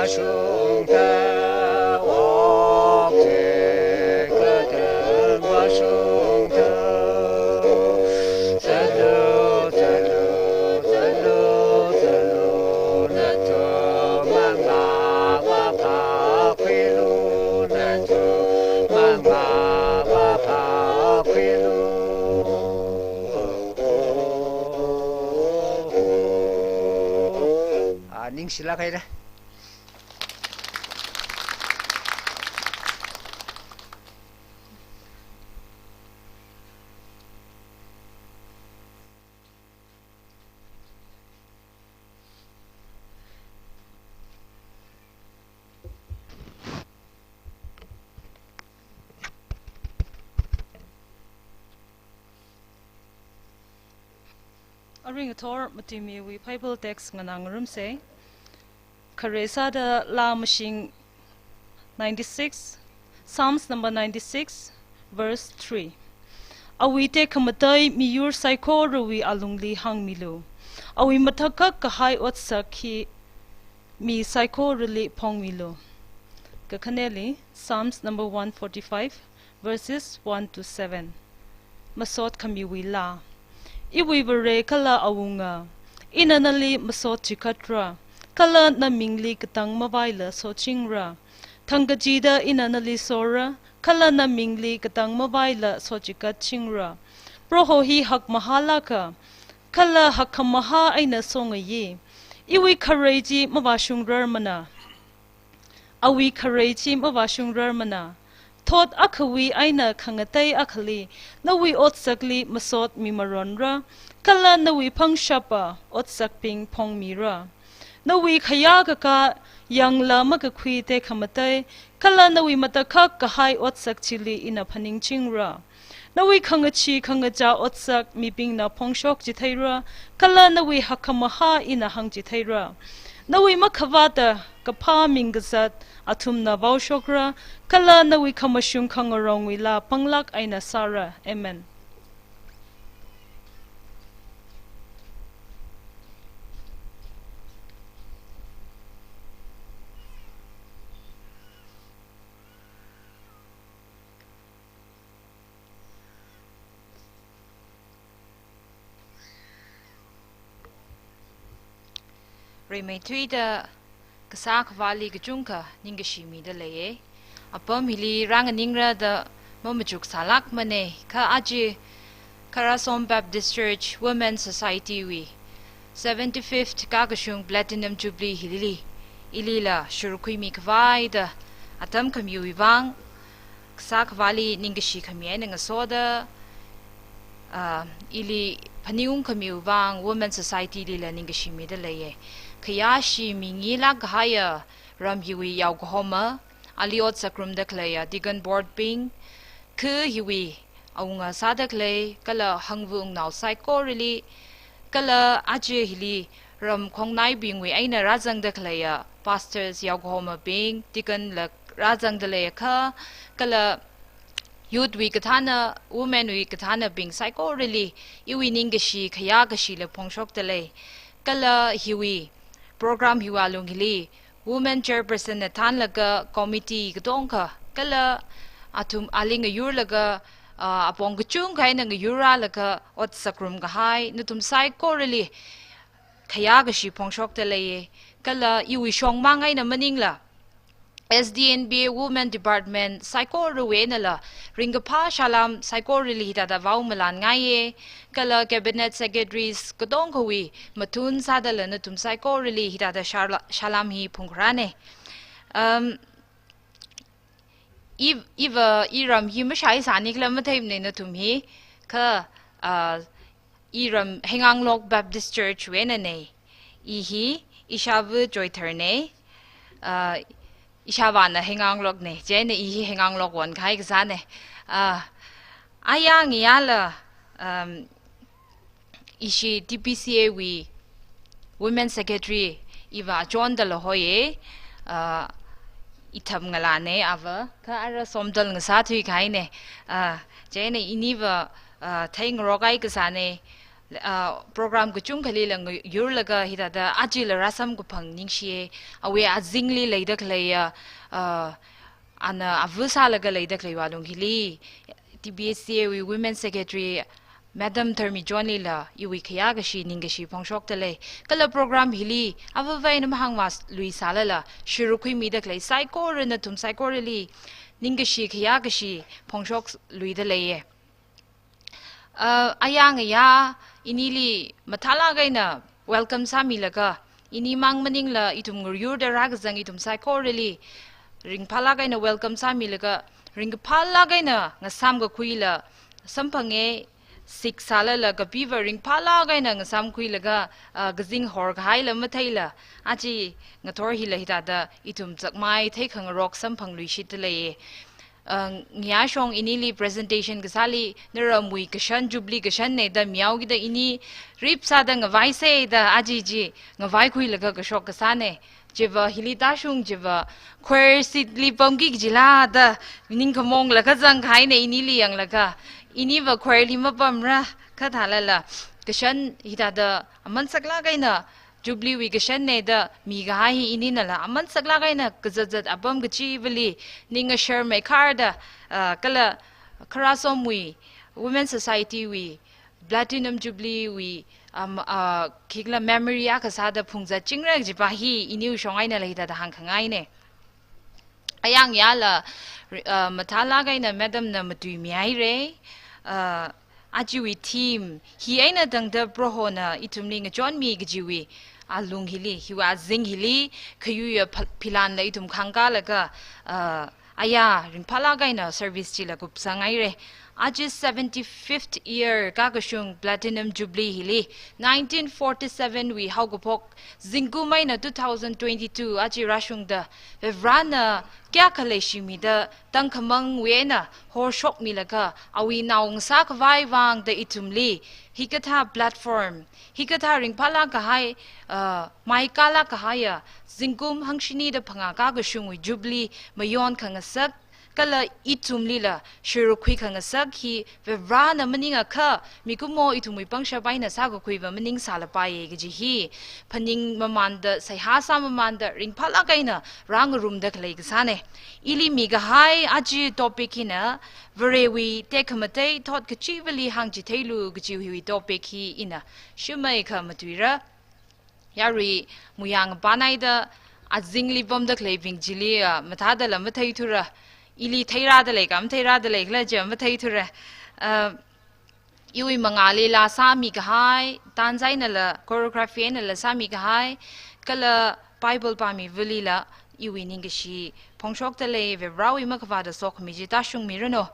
Ah, ningshilāk haira. Aring athor matimiwui Bible text nganāngarumsa. Khare sāda Laa Mashing ninety-six, Psalms number ninety-six, verse three. Awui tekhamatei miyur saikorawui alungli hāngmilu. Awui matakhak kahai otsak hi mi saikorali phongmilu. Kakhaneli, Psalms number one forty-five, verses one to seven. Masot khamiwui laa. Iwui Vare kala Awunga, ina nali masot chikatra, kala namingli katang mavaila sochingra. Thangkachida ina nali sora, kala namingli katang mavaila sochikatchingra. Proho hi hakmahālāka, kala hakhamahā eina songayi. Iwui kharei chi mavāshungrarmana. Awui kharei chi mavāshungrarmana. Thot akhawui eina khangatei akhali, nawui otsakli masot mimaronra, kala nawui phangshapa otsakbing phongmira. Nawui khayākakā yangla makakhui tekhamatei, kala nawui matakhak kahai otsak chili ina phaningchingra. Nawui khangachee khangachā otsak mibingna phongshok chitheira, kala nawui hakhamahā ina hāngchitheira. Nawui makhavāta kaphā ming kazat athumna vaoshokra, kala nawui khamashung khangarongwui laa panglāk eina sāra. Amen. Rimeithuida Kasā Akhavāli kachungkha ningkashi mida leiya. Apam hili rānganingra da mamachuk sālākmana, kha aja Kharasom Baptist Church Women Society wui seventy-fifth kakashung Platinum Jubilee hilili, ilila shurkhuimi khavai da atam khamiwui vang, Kasā Akhavāli ningkashi khami eina ngasoda, ah, ili phaningungkhami vang Women Society lila ningkashi mida leiya. Khayāshi mingilāk kahaiya ram hiwui yaokahoma, ali otsak ngarumda khaleiya Deacon Board bing, kha hiwui awunga sāda khalei, kala hangva wungnao saikorali, kala aja hili ram khongnaibingwui eina rāzangda khaleiya pastors, yaokahomabing, deacon la rāzangda leiakha, kala youth wui kathāna, women wui kathānabing saikorali iwui ningkashi, khayākashila phongshokda lei. Kala hiwui program hiwui alung hili women chairperson na thānlaga committee katongkha, kala athum ali ngayurlaga, ah, apong kachungkha eina ngayurrālaga otsak ngarumkahai nathum saikorali khayākashi phongshokda leiya. Kala iwui shongmang eina maningla S D N B A Women Department saikorawui einala ringkaphā salām saikorali hithāda vaomalānngaiya. Kala Cabinet Secretaries katongkhawui mathun sādala nathum saikorali hithāda shala-, salām hi phungkharāna. Um, i-, iva iram hi mashaisānikhala matheimana nathum hi, kha, ah, iram Heinganglok Baptist Church wui einana. I hi ishāva Joythar na, ah, ishāvāna Heinganglokna, chieina i hi Heinganglok onkahai kasāna. Ah, ayang iyala, um, ishi T P C A wui Women Secretary iva John dala hoiya, ah, itham ngalāna ava, kha ara Somdal ngasāthui kahaina. Ah, chieina iniva, ah, theingarokhai kasāna, ah, program kachungkhali la ngayurlaga hithāda ajala rāsamkaphang ningshiye. Awui azingli leida khaleiya, ah, ana ava sālaga leida khaleiwui alung hili, T B S C A wui Women Secretary Madam Tharmi John lila iwui khayākashi ningkashi phongshokda lei. Kala program hili avāva̱ eina mahāngmāluisālala, shirukhuimida khalei saikorana nathum saikorali ningkashi khayākashi phongshokluida leiye. Uh, ayā ngayā inili mathālāk eina welcome sāmilaga, inimang maningla ithum ngayurda rākazang ithum saikorali ringphālāk eina welcome sāmilaga, ringkaphālāk eina ngasāmkakhuila samphange. Siksālala kapiva ringphālāk eina ngasāmkhuilaga, uh, kazing horkahaila matheila, aja ngathor hila hithāda ithum chakmai theikhangarok samphangluishitda leiye. Uh, ngayā shong inili presentation kasāli, naramwui kashan, Jubilee kashanne da mihaokida ini rip sāda ngavaise da aja chi ngavaikhuilaga kashok kasāne. Chiva hili tāshung chiva choir seat li pamki kajila da ningkhamonglaga zangkahaine inili yanglaga. Iniva choir li mapamra, kha thālala kashan hithāda aman saklāk eina Jubilee wui kashanne da mikahai hi ininala aman saklāk eina kazatzat apam kachivali ning ngasharmeikharda, ah, kala Kharasomwui Women Society wui Platinum Jubilee wui, um, ah, khikhala memory akha sāda phungzatchingra kajipa hi iniwui shong einala hithāda hāngkhangaine. Ayā ngayāla, uh, mathālāk eina madam na matuimihaire. Uh, ajawui theme hi eina tangda Prohona ithumli ngachonmi kajiwui alung hili, hiwui azing hili, khayuiya pha-, philanla ithum khangkālaga, uh, ayā ringphālāk eina service chila kupsanghaire. Aja seventy-fifth year kakashung Platinum Jubilee hili, nineteen forty-seven wui haokaphok zingkum eina two thousand twenty-two aja rāshungda, Varivarana kayākha leishimida tangkhamangwui eina horshokmilaga, awui nao ngasākhavai vangda ithumli hikathā platform, hikathā ringphālāk kahai, uh, maikālāk kahaiya, zingkum hangshini da phangā kakashungwui Jubilee mayon khangasak, kala ithumlila shirukhui khangasak hi Varivarana maningakha mikumo ithumwui pangshap eina sākakhuiva maningsālapaiye kaji hi phaningmamanda, seihā sāmamanda, ringphālāk eina rāngarumda khalei kasāne. Ili mikahai aja topic hina Varewui tekhamatei thot kachivali hāngchitheilu kaji hiwui topic hi ina shimeikha matuira. Yarui muyang panaida azingli pamda khaleibing chili, ah, mathādala matheithura. Ili theirāda leika matheirāda leikhala chi matheithura. Ah, iwui mangāli laa sāmikahai, dance einala, choreography einala sāmikahai, kala Bible pāmivalila iwui ningkashi phongshokda lei, Varivarawui makhavāta sokhami chi tāshungmiranu.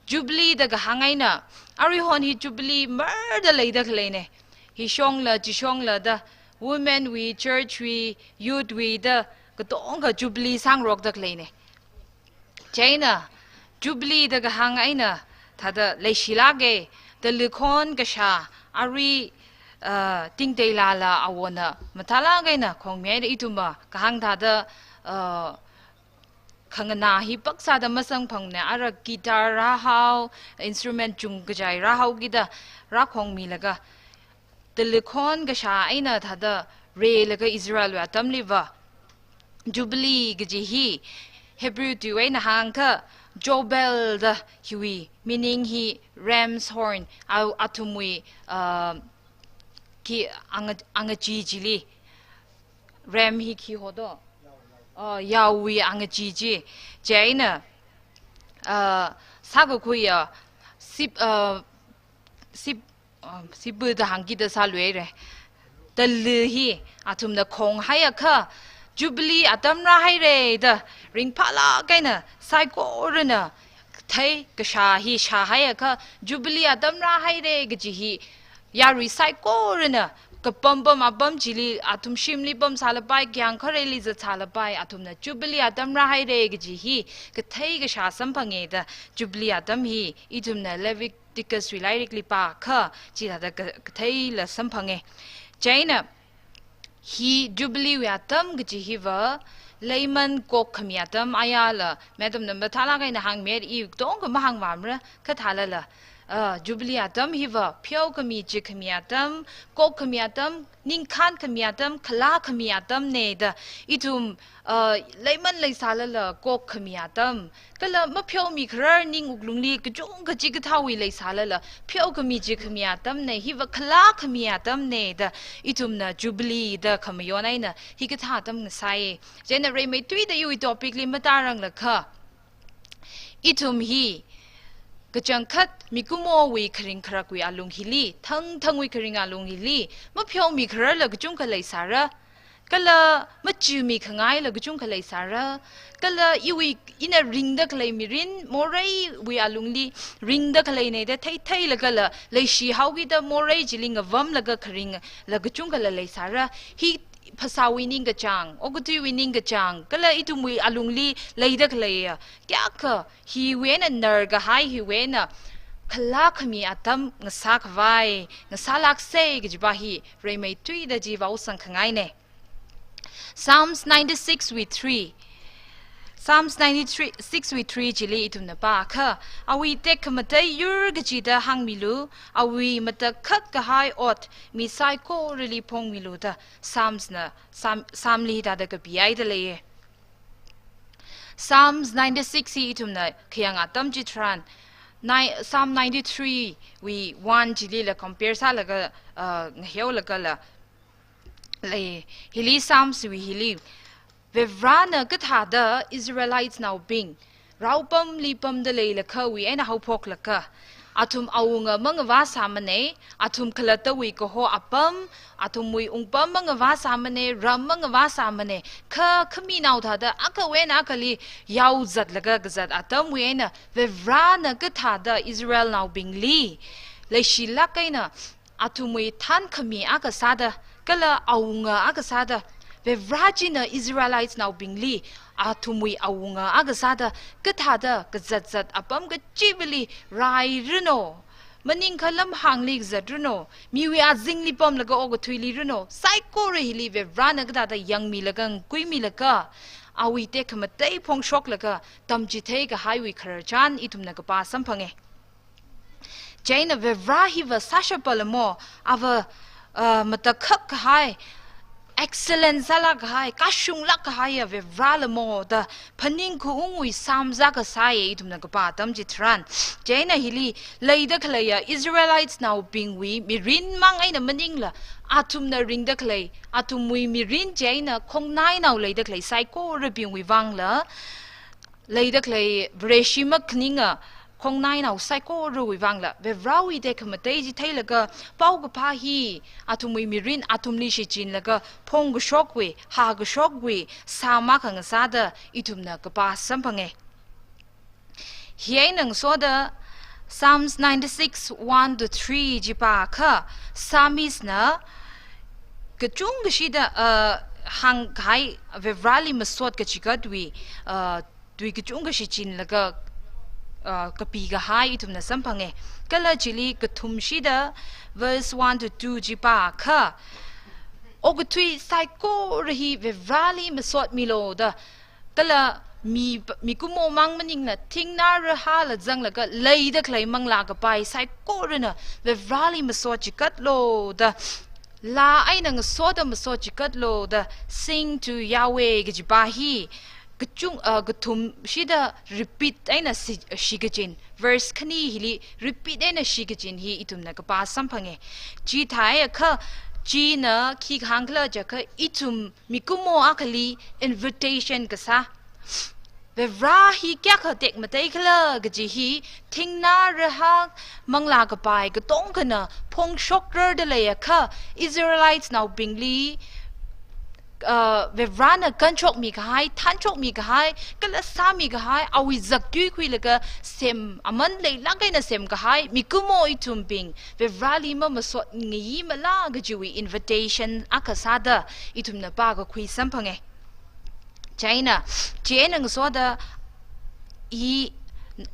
Jubilee da kahāng eina, aruihon hi Jubilee marda leida khaleine. Hishongla, chishongla da, women wui, church wui, youth wui da, katonga Jubilee sāngarokda khaleine. Chieina, Jubilee da kahāng eina, thāda leishilāke, talikhon kashā, arui, uh, tingteilala awona mathālāk eina khongmihaida ithumva, kahāng thāda, uh, khanganā hi paksāda masangphangne, ara guitar rāhao, instrument chungkachai rāhaokida, rākhongmilaga, talikhon kashā eina thāda reilaga Israelwui atamliva Jubilee kaji hi Hebrew tuiwui eina hāngkha Jobel da hiwui meaning hi ram's horn, a, athumwui, uh, khi anga-, angachee chili. Ram hi khi hodo? Uh, yaowui angachee chi. Chieina, uh, sākakhuiya sip, uh, sip, um, sippu da hāngkida sāluire. Tali hi athumna khonghaiakha, Jubilee atam rāhaire da ringphālāk eina saikorana thei kashā hi shāhaiakha, Jubilee atam rāhaire kaji hi yarui saikorana kapampam apam chili athum shimli pamsālapai, kayāng khareli zatsālapai, athumna Jubilee atam rāhaire kaji hi kathei kashā samphange da, Jubilee atam hi ithumna Leviticus wui lairikli pākha chithāda ka-, katheila samphange. Chieina, hi Jubilee wui atam kaji hiva, leiman kokkhami atam ayala, madam na mathālāk eina hāngmihaira, i katonga mahāngmamara, kha thālala, Ah, Jubilee atam hiva, pheokhami, jikhami atam, kokkhami atam, ningkhankhami atam, khalākhami atamne da, ithum, ah, leiman leisālala kokkhami atam, kala mapheomikharar ning wuklungli kachungkha chikathāwui leisālala, pheokhami, jikhami atamne, hiva khalākhami atamne da, ithumna Jubilee da khamayon eina hikathā atam ngasai. Chieina rimeithuida iwui topic li matāranglakha, ithum hi kachangkhat mikumowui kharing kharakwui alung hili, thangthangwui kharing alung hili, mapheomikhararla kachungkha leisāra, kala machimikhangaila kachungkha leisāra, kala iwui, ina ringda khalei mirin, moreiwui alungli ringda khalei ne da theitheilaga la, leishihaokida morei chili ngavamlaga kharingla kachungkhala leisāra, hi phasāwui ningkachāng, okathuiwui ningkachāng, kala ithumwui alungli leida khaleiya kayākha hiwui eina narkahai, hiwui eina khalākhami atam ngasākhavai, ngasālāksei kajipa hi rimeithuida chi vaosangkhangaine. Psalms ninety-six wui three. Psalms ninety-three, six wui three chili ithumna pākha, awui tekhamatei yur kachida hāngmilu, awui matakhak kahai ot mi saikorali phongmilu da Psalms na, Psalm, Psalm li hithāda kapihaida leiye. Psalms ninety-six hi ithumna khayang atam chitharan, nai-, Psalm ninety-three wui one chilila compare sālaga, uh, ngaheolagala lei. Hili Psalms wui hili, Varivarana kathāda Israelites naobing raopamli pamda leilakhawui eina haophoklaga, athum awunga mangavāsāmane, athum khalattawui kaho apam, athumwui wungpam mangavāsāmane, ram mangavāsāmane, kha khaminao thāda akhawui eina akhali yaozatlaga kazat atamwui eina Varivarana kathāda Israel naobingli leishilāk eina athumwui thankhami akha sāda, kala awunga akha sāda, Varivara china Israelites naobingli athumwui awunga akha sāda kathāda kazatzat apam kachivali rairanu, maningkha lamhāngli kazatranu, miwui azingli pamlaga okathuili ranu, saikora hili Varivarana kathāda yangmilaga, ngakuimilaga, awui tekhamatei phongshoklaga tamchithei kahaiwui khararchan ithumna kapā samphange. Chieina Varivara hiva sāshapalamo, ava, uh, matakhak kahai, excellent sālāk kahai, kashunglāk kahaiya Varivaralamo da phaningkhaungwui Psalms akha sāye ithumna kapā atam chitharan. Chieina hili leida khaleiya Israelites naobingwui mirin mang eina maningla, athumna ringda khalei, athumwui mirin chieina khongnainao leida khalei saikorabingwui vangla, leida khalei Vareshi makhaninga khongnainao saikorawui vangla, Varivarawui tekhamatei chi theilaga, paokaphā hi athumwui mirin athumli shichinlaga phongkashokwui, hākashokwui Psalm akha ngasāda ithumna kapā samphange. Hi eina ngasoda Psalms ninety-six, one to three chi pākha, Psalmist na kachungkashida, uh, hāngkahai Varivarali masot kachigatwui, uh, tui kachungkha shichinlaga, uh, kapikahai ithumna samphange. Kala chili kathumshida verse one to two chi pākha, okathui saikora hi Varivarali masotmilu da, kala mi, mikumo mang maningla, thingnā rahāla zanglaga leida khalei manglā kapai saikorana Varivarali masot chigatlu da, laa eina ngasoda masot chigatlu da, sing to Yahweh kajipa hi kachung, uh, kathumshida repeat eina shi, shikachin, verse khani hili repeat eina shikachin hi ithumna kapā samphange. Chithāakha, china khi kahāng khala jiakha, ithum mikumo akhali invitation kasā, Varivara hi kayākha tekmatei khala kaji hi, thingnā rahā manglā kapai katongkhana phongshokrarda leiakha, Israelites naobingli, uh, Varivarana kanshokmi kahai, thanshokmi kahai, kala sāmi kahai, awui zakyui khuilaga sem, aman leilāk eina semkahai mikumo ithumbing Varivarali mamasot ngayi mala kajiwui invitation akha sāda ithumna pākakhui samphange. Chieina, chieina ngasoda i,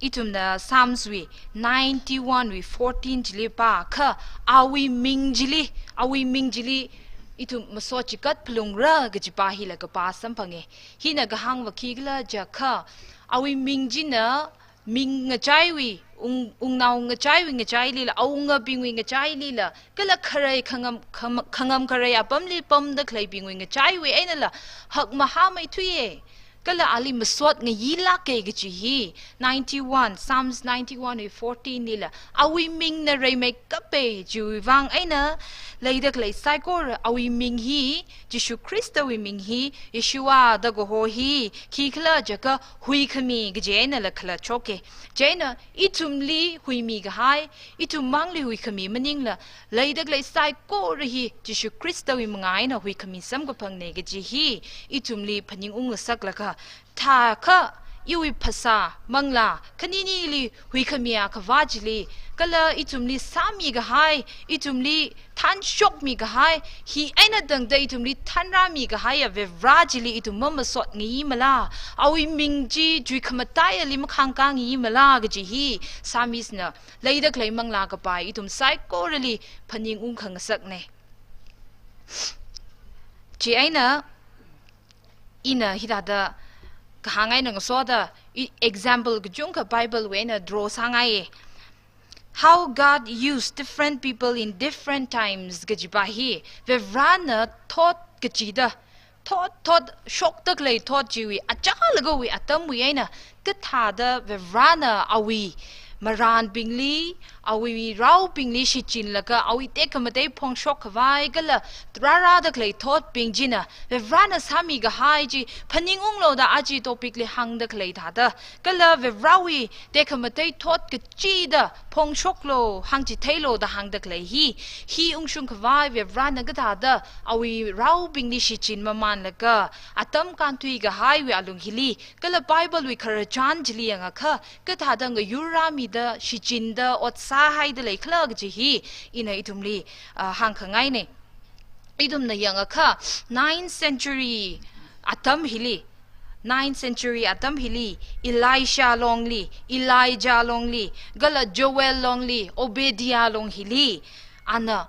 ithumna Psalms wui ninety-one wui fourteen chili pākha, awui ming chili, awui ming chili ithum masot chigat phalungra kajipa hila kapā samphange. Hina kahāngva khikhala jiakha, awui ming china ming ngachaiwui, wung, wungnao ngachaiwui ngachailila, awungabingwui ngachailila, kala kharei khangam, kham-, khangam kharei apamli pamda khaleibingwui ngachaiwui einala hakmahāmeithuiya. Kala ali masot ngayilāka kaji hi, ninety-one, Psalms ninety-one wui fourteen lila, awui mingna reimeikapai, chiwui vang eina leida khalei saikora awui ming hi, Jishu Khristawui ming hi, Yeshua da kaho hi, khikhala jiakha huikhami kaji einala khalatshokka. Chieina ithumli huimi kahai, ithum mangli huikhami maningla, leida khalei saikora hi Jishu Khristawui manga eina huikhami samkaphangna kaji hi ithumli phaningungngasaklaga, thākha iwui phasā, manglā, khaninili huikhami akhava chili, kala ithumli sāmi kahai, ithumli thanshokmi kahai, hi eina tangda ithumli thanrāmi kahaiya Varivarā chili ithum mamasot ngayimala, awui ming chi chuikhamataiali makhāngkā ngayimala kaji hi Psalmist na leida khalei manglā kapai ithum saikorali phaningungkhangasakna. Chieina ina hithāda kahāng eina ngasoda, i-, example kachungkha Bible wui eina draw sāngaiya. How God used different people in different times kajipa hi, Varivarāna thot kachida, thot, thot, shokda khalei thot chiwui, achālagawui atamwui eina, kathāda Varivarāna awui marānbingli, awui raobingli shichinlaga, awui tekhamatei phongshok khavai kala rārāda khalei thotbing china, Varivarāna sāmi kahai chi phaningunglu da aja topic li hāngda khalei thāda, kala Varivarāwui tekhamatei thot kachida phongshoklu, hāngchitheilo da hāngda khalei hi, hi ungshung khavai Varivarāna kathāda awui raobingli shichin mamanlaga, atam kānthui kahaiwui alung hili, kala Bible wui khararchan chili yangakha, kathāda ngayurrāmida, shichinda, ot sāhaida leikhala kaji hi, ina ithumli, ah, hāngkhangaina. Ithumna yangakha, ninth century atam hili, ninth century atam hili, Elisha longli, Elijah longli, kala Joel longli, Obadiah long hili, ana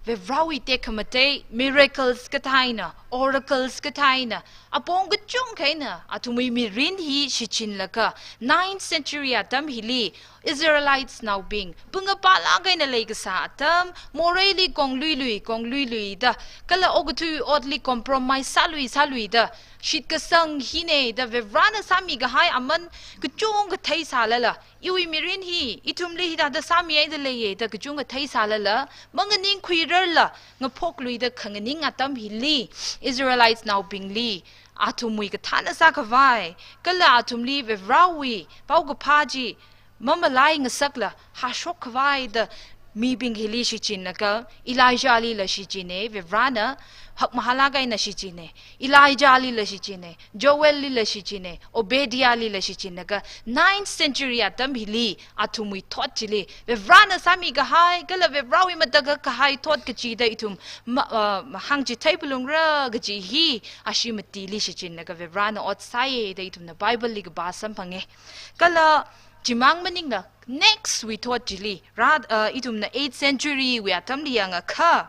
Varivarāwui tekhamatei, miracles kathā eina, oracles kathā eina, apong kachungkha eina athumwui mirin hi shichinlaga, ninth century atam hili Israelites naobing, pungapalāk eina leikasā atam, moreili kongluilui, kongluiluida, kala okathui otli compromise sālui, sāluida, shitkasang hina da Varivarāna sāmi kahai aman kachungkha theisālala, iwui mirin hi, ithumli hithāda sāmihaida leiya da kachungkha theisālala, manganingkhuirarla, ngaphokluida khanganing atam hili, Israelites naobingli, athumwui kathāna sākhavai, kala athumli Varivarāwui paokaphā chi mamalaingasakla hāshok khavai da mibing hili shichinlaga, Elijah lila shichina, Varivarāna hakmahālāk eina shichina, Elijah lila shichina, Joel lila shichina, Obadiah lila shichinlaga, ninth century atam hili athumwui thot chili, Varivarāna sāmi kahai, kala Varivarāwui matakhak kahai thot kachida ithum ma-, ah, hāngchithei phalungra kaji hi, ashi matili shichinlaga Varivarāna ot sāya da ithumna Bible li kapā samphanga. Kala chimang maningla, next wui thot chili, rā, ah, ithumna eighth century wui atamli yangakha,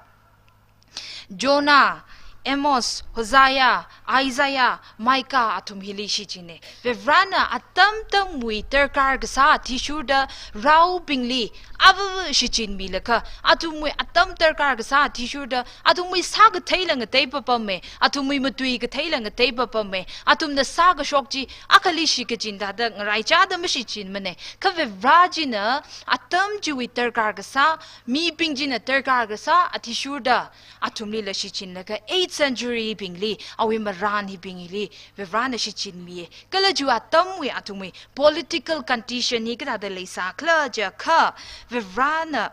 Jonah, Amos, Hosea, Isaiah, Micah athum hili shichina. Varivarāna atam atamwui darkar kasā athishurda raobingli ava shichinmilaga, athumwui atam darkar kasā athishurda, athumwui sākatheila ngatei papama, athumwui matui katheila ngatei papama, athumna sākashok chi akhali shikachin thāda ngaraichāda mashichinmana. Kha Varivarā china atam chiwui darkar kasā, mibing china darkar kasā athishurda, athumlila shichinlaga eighth century bingli, awui marān hibing hili, Varivarāna shichinmiya. Kala chiwui atamwui athumwui political condition hi kathāda leisākhala jiakha, Varivarāna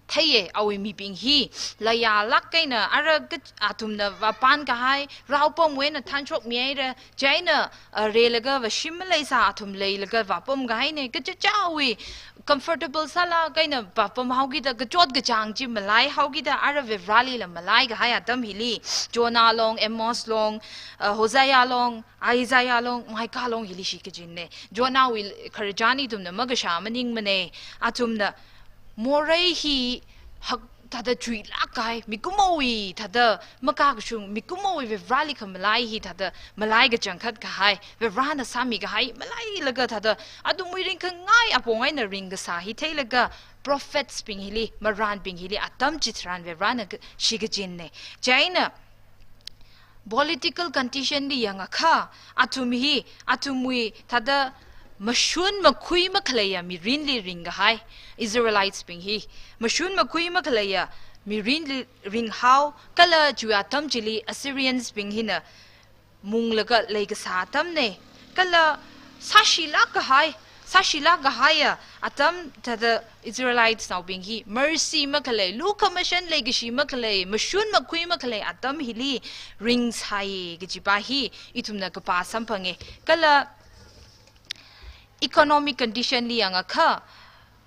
theiya, awui mibing hi, layālāk eina, ara ka-, athumna vāpan kahai, raopamwui eina thanshokmihaira, chieina, ah, reilaga vāshim maleisā athum leilaga vāpam kahaina, kachichāwui comfortable sālāk eina vāpam haokida, kachot kachāng chi malai haokida, ara Varivarālila malai kahai atam hili, Jonah long, Amos long, ah, Hosea long, Isaiah long, Micah long hili shikachinna. Jonahwui khararchan ithumna makashā maningmana. Athumna morei hi hak-, thāda chuilāk kahai, mikumowui thāda makakashung, mikumowui Varivarāli khamalai hi thāda malai kachangkhat kahai, Varivarāna sāmi kahai malailaga thāda athumwui ringkhangai apong eina ringkasā hi theilaga prophets bing hili, marānbing hili atam chitharan Varivarāna ka-, shikachinna. Chieina political condition li yangakha, athum hi, athumwui thāda mashun makhui makhaleiya mirinli ringkahai, Israelites bing hi, mashun makhui makhaleiya mirinli ringhao, kala chiwui atam chili Assyrians bing hina munglaga leikasā atamna, kala sāshilāk kahai, sāshilāk kahaiya atam thāda Israelites naobing hi mercy makhalei, lukhamashan leikashi makhalei, mashun makhui makhalei atam hili ringsai kajipa hi ithumna kapā samphanga. Kala economic condition li yangakha,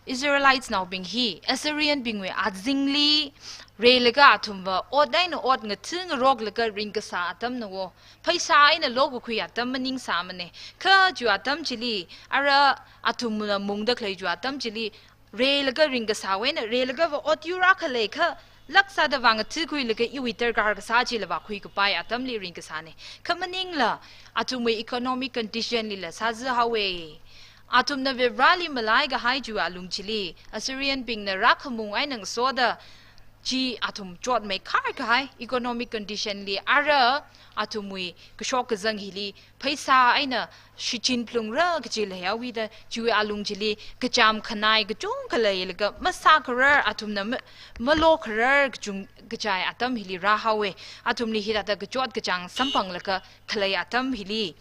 Israelites naobing hi Assyrian bingwui azingli reilaga athumva ot eina ot ngathā ngaroklaga ringkasā atamna wo. Pheisā eina lokakhui atam maningsāmana. Kha chiwui atam chili, ara athumna mungda khalei chiwui atam chili, reilaga ringkasāwui eina, reilagava ot yur akha leikha, lāk sāda vāngathākhuilaga iwui darkar kasā chila vākhuikapai atamli ringkasāna. Kha maningla, athumwui economic condition lila sāzāhaowa. Athumna Varivarāli malai kahai chiwui alung chili, Assyrian bingna rākhamung eina ngasoda, chi athum chotmeikhar kahai economic condition li, ara athumwui kashok kazang hili pheisā eina shichin phalungra kaji leihaowuida, chiwui alung chili kachām khanai kachungkha leilaga masākharar, athumna ma-, malokharar kachung kachai atam hili rāhaowa. Athumli hithāda kachot kachāng samphanglaga khalei atam hili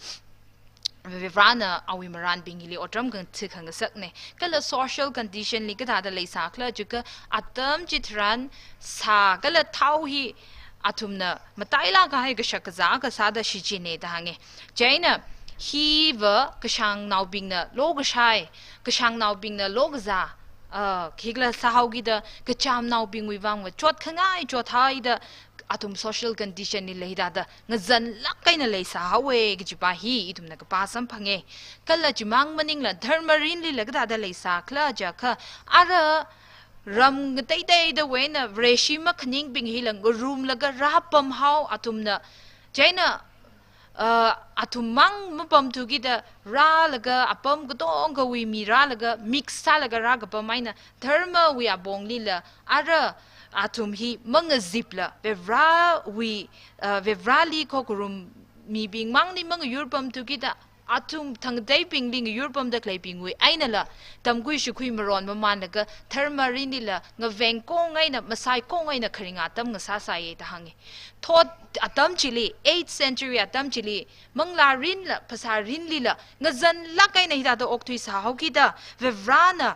Varivarāna awui marānbing hili otram khangathā khangasakna. Kala social condition li kathāda leisākhala jiakha, atam chitharan sā kala thao hi athumna matailāk kahai kashak kazā kasāda shichinna da hānga. Chieina hiva kashāngnaobingna lokashai, kashāngnaobingna lokazā, ah, khikhala sāhaokida kachāmnaobingwui vangva chotkhangai chothaida athum social condition lila hithāda ngazanlāk eina leisāhaowa kajipa hi ithumna kapā samphanga. Kala chimang maningla dharma rinlila kathāda leisākhala jiakha, ara ram ngateiteidawui eina Vareshi makhaningbing hila ngarumlaga rāpamhao athumna. Chieina, uh, athum mang mapamthukida rālaga apam katongawui mi rālaga mix sālaga rākapam eina dharmawui abonglila ara athum hi mangazipla Varivarāwui, uh, Varivarāli khokharum mibing mangli mangayurpamthukida athum thangteibingli ngayurpamda khaleibingwui einala tamkhui shikhui maron mamānlaga dharma rinlila ngaveng kong eina masai kong eina kharinga atam ngasāsāya da hānga. Thot atam chili, eighth century atam chili, manglā rinla, phasā rinlila ngazanlāk eina hithāda okthui sāhaokida, Varivarāna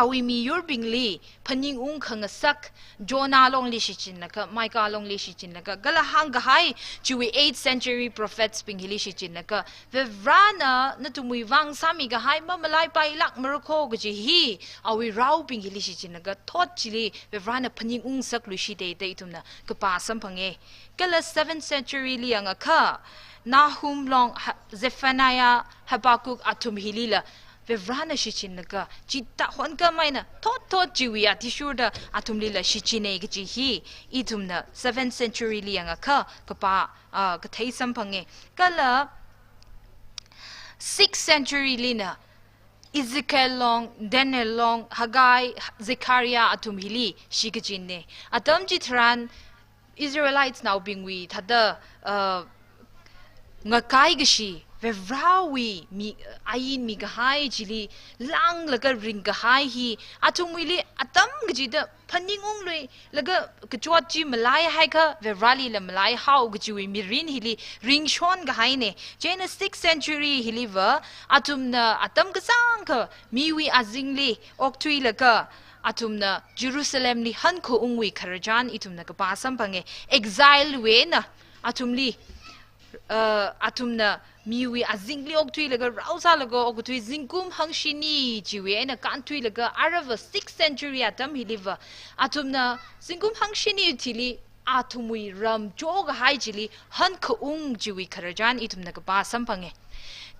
awui miyurbingli phaningung khangasak, Jonah longli shichinlaga, Micah longli shichinlaga, kala hāngkahai chiwui eighth century prophets bing hili shichinlaga, Varivarāna nathumwui vang sāmi kahai mamalaipailākmara kho kaji hi awui raobing hili shichinlaga, thot chili Varivarāna phaningung sakluishita da ithumna kapā samphanga. Kala seventh century li yangakha, Nahum long, Ha-, Zephaniah, Habakkuk athum hilila Varivarāna shichinlaga, chithā honkam eina thot thot chiwui athishurda athumlila shichinna kaji hi ithumna seventh century li yangakha kapā, ah, kathei samphanga. Kala sixth century lina Ezekiel long, Daniel long, Haggai, Zechariah athum hili shikachinna. Atam chitharan Israelites naobingwui thāda, uh, ngakai kashi, Varivarāwui mi, ain mikahai chili langlaga ringkahai hi athumwuili atam kachida phaningungluilaga kachot chi malaihaikha Varivarālila malaihao kajiwui mirin hili ringshon kahaina. Chieina sixth century hiliva athumna atam kachangkha miwui azingli okthuilaga athumna Jerusalemli hankhaungwui khararchan ithumna kapā samphanga. Exile wui eina athumli, uh, athumna miwui azingli okthuilaga raosālaga okathui zingkum hangshini chiwui eina kānthuilaga arava sixth century atam hiliva athumna zingkum hangshini thili athumwui ram chokahai chili hankhaung chiwui khararchan ithumna kapā samphanga.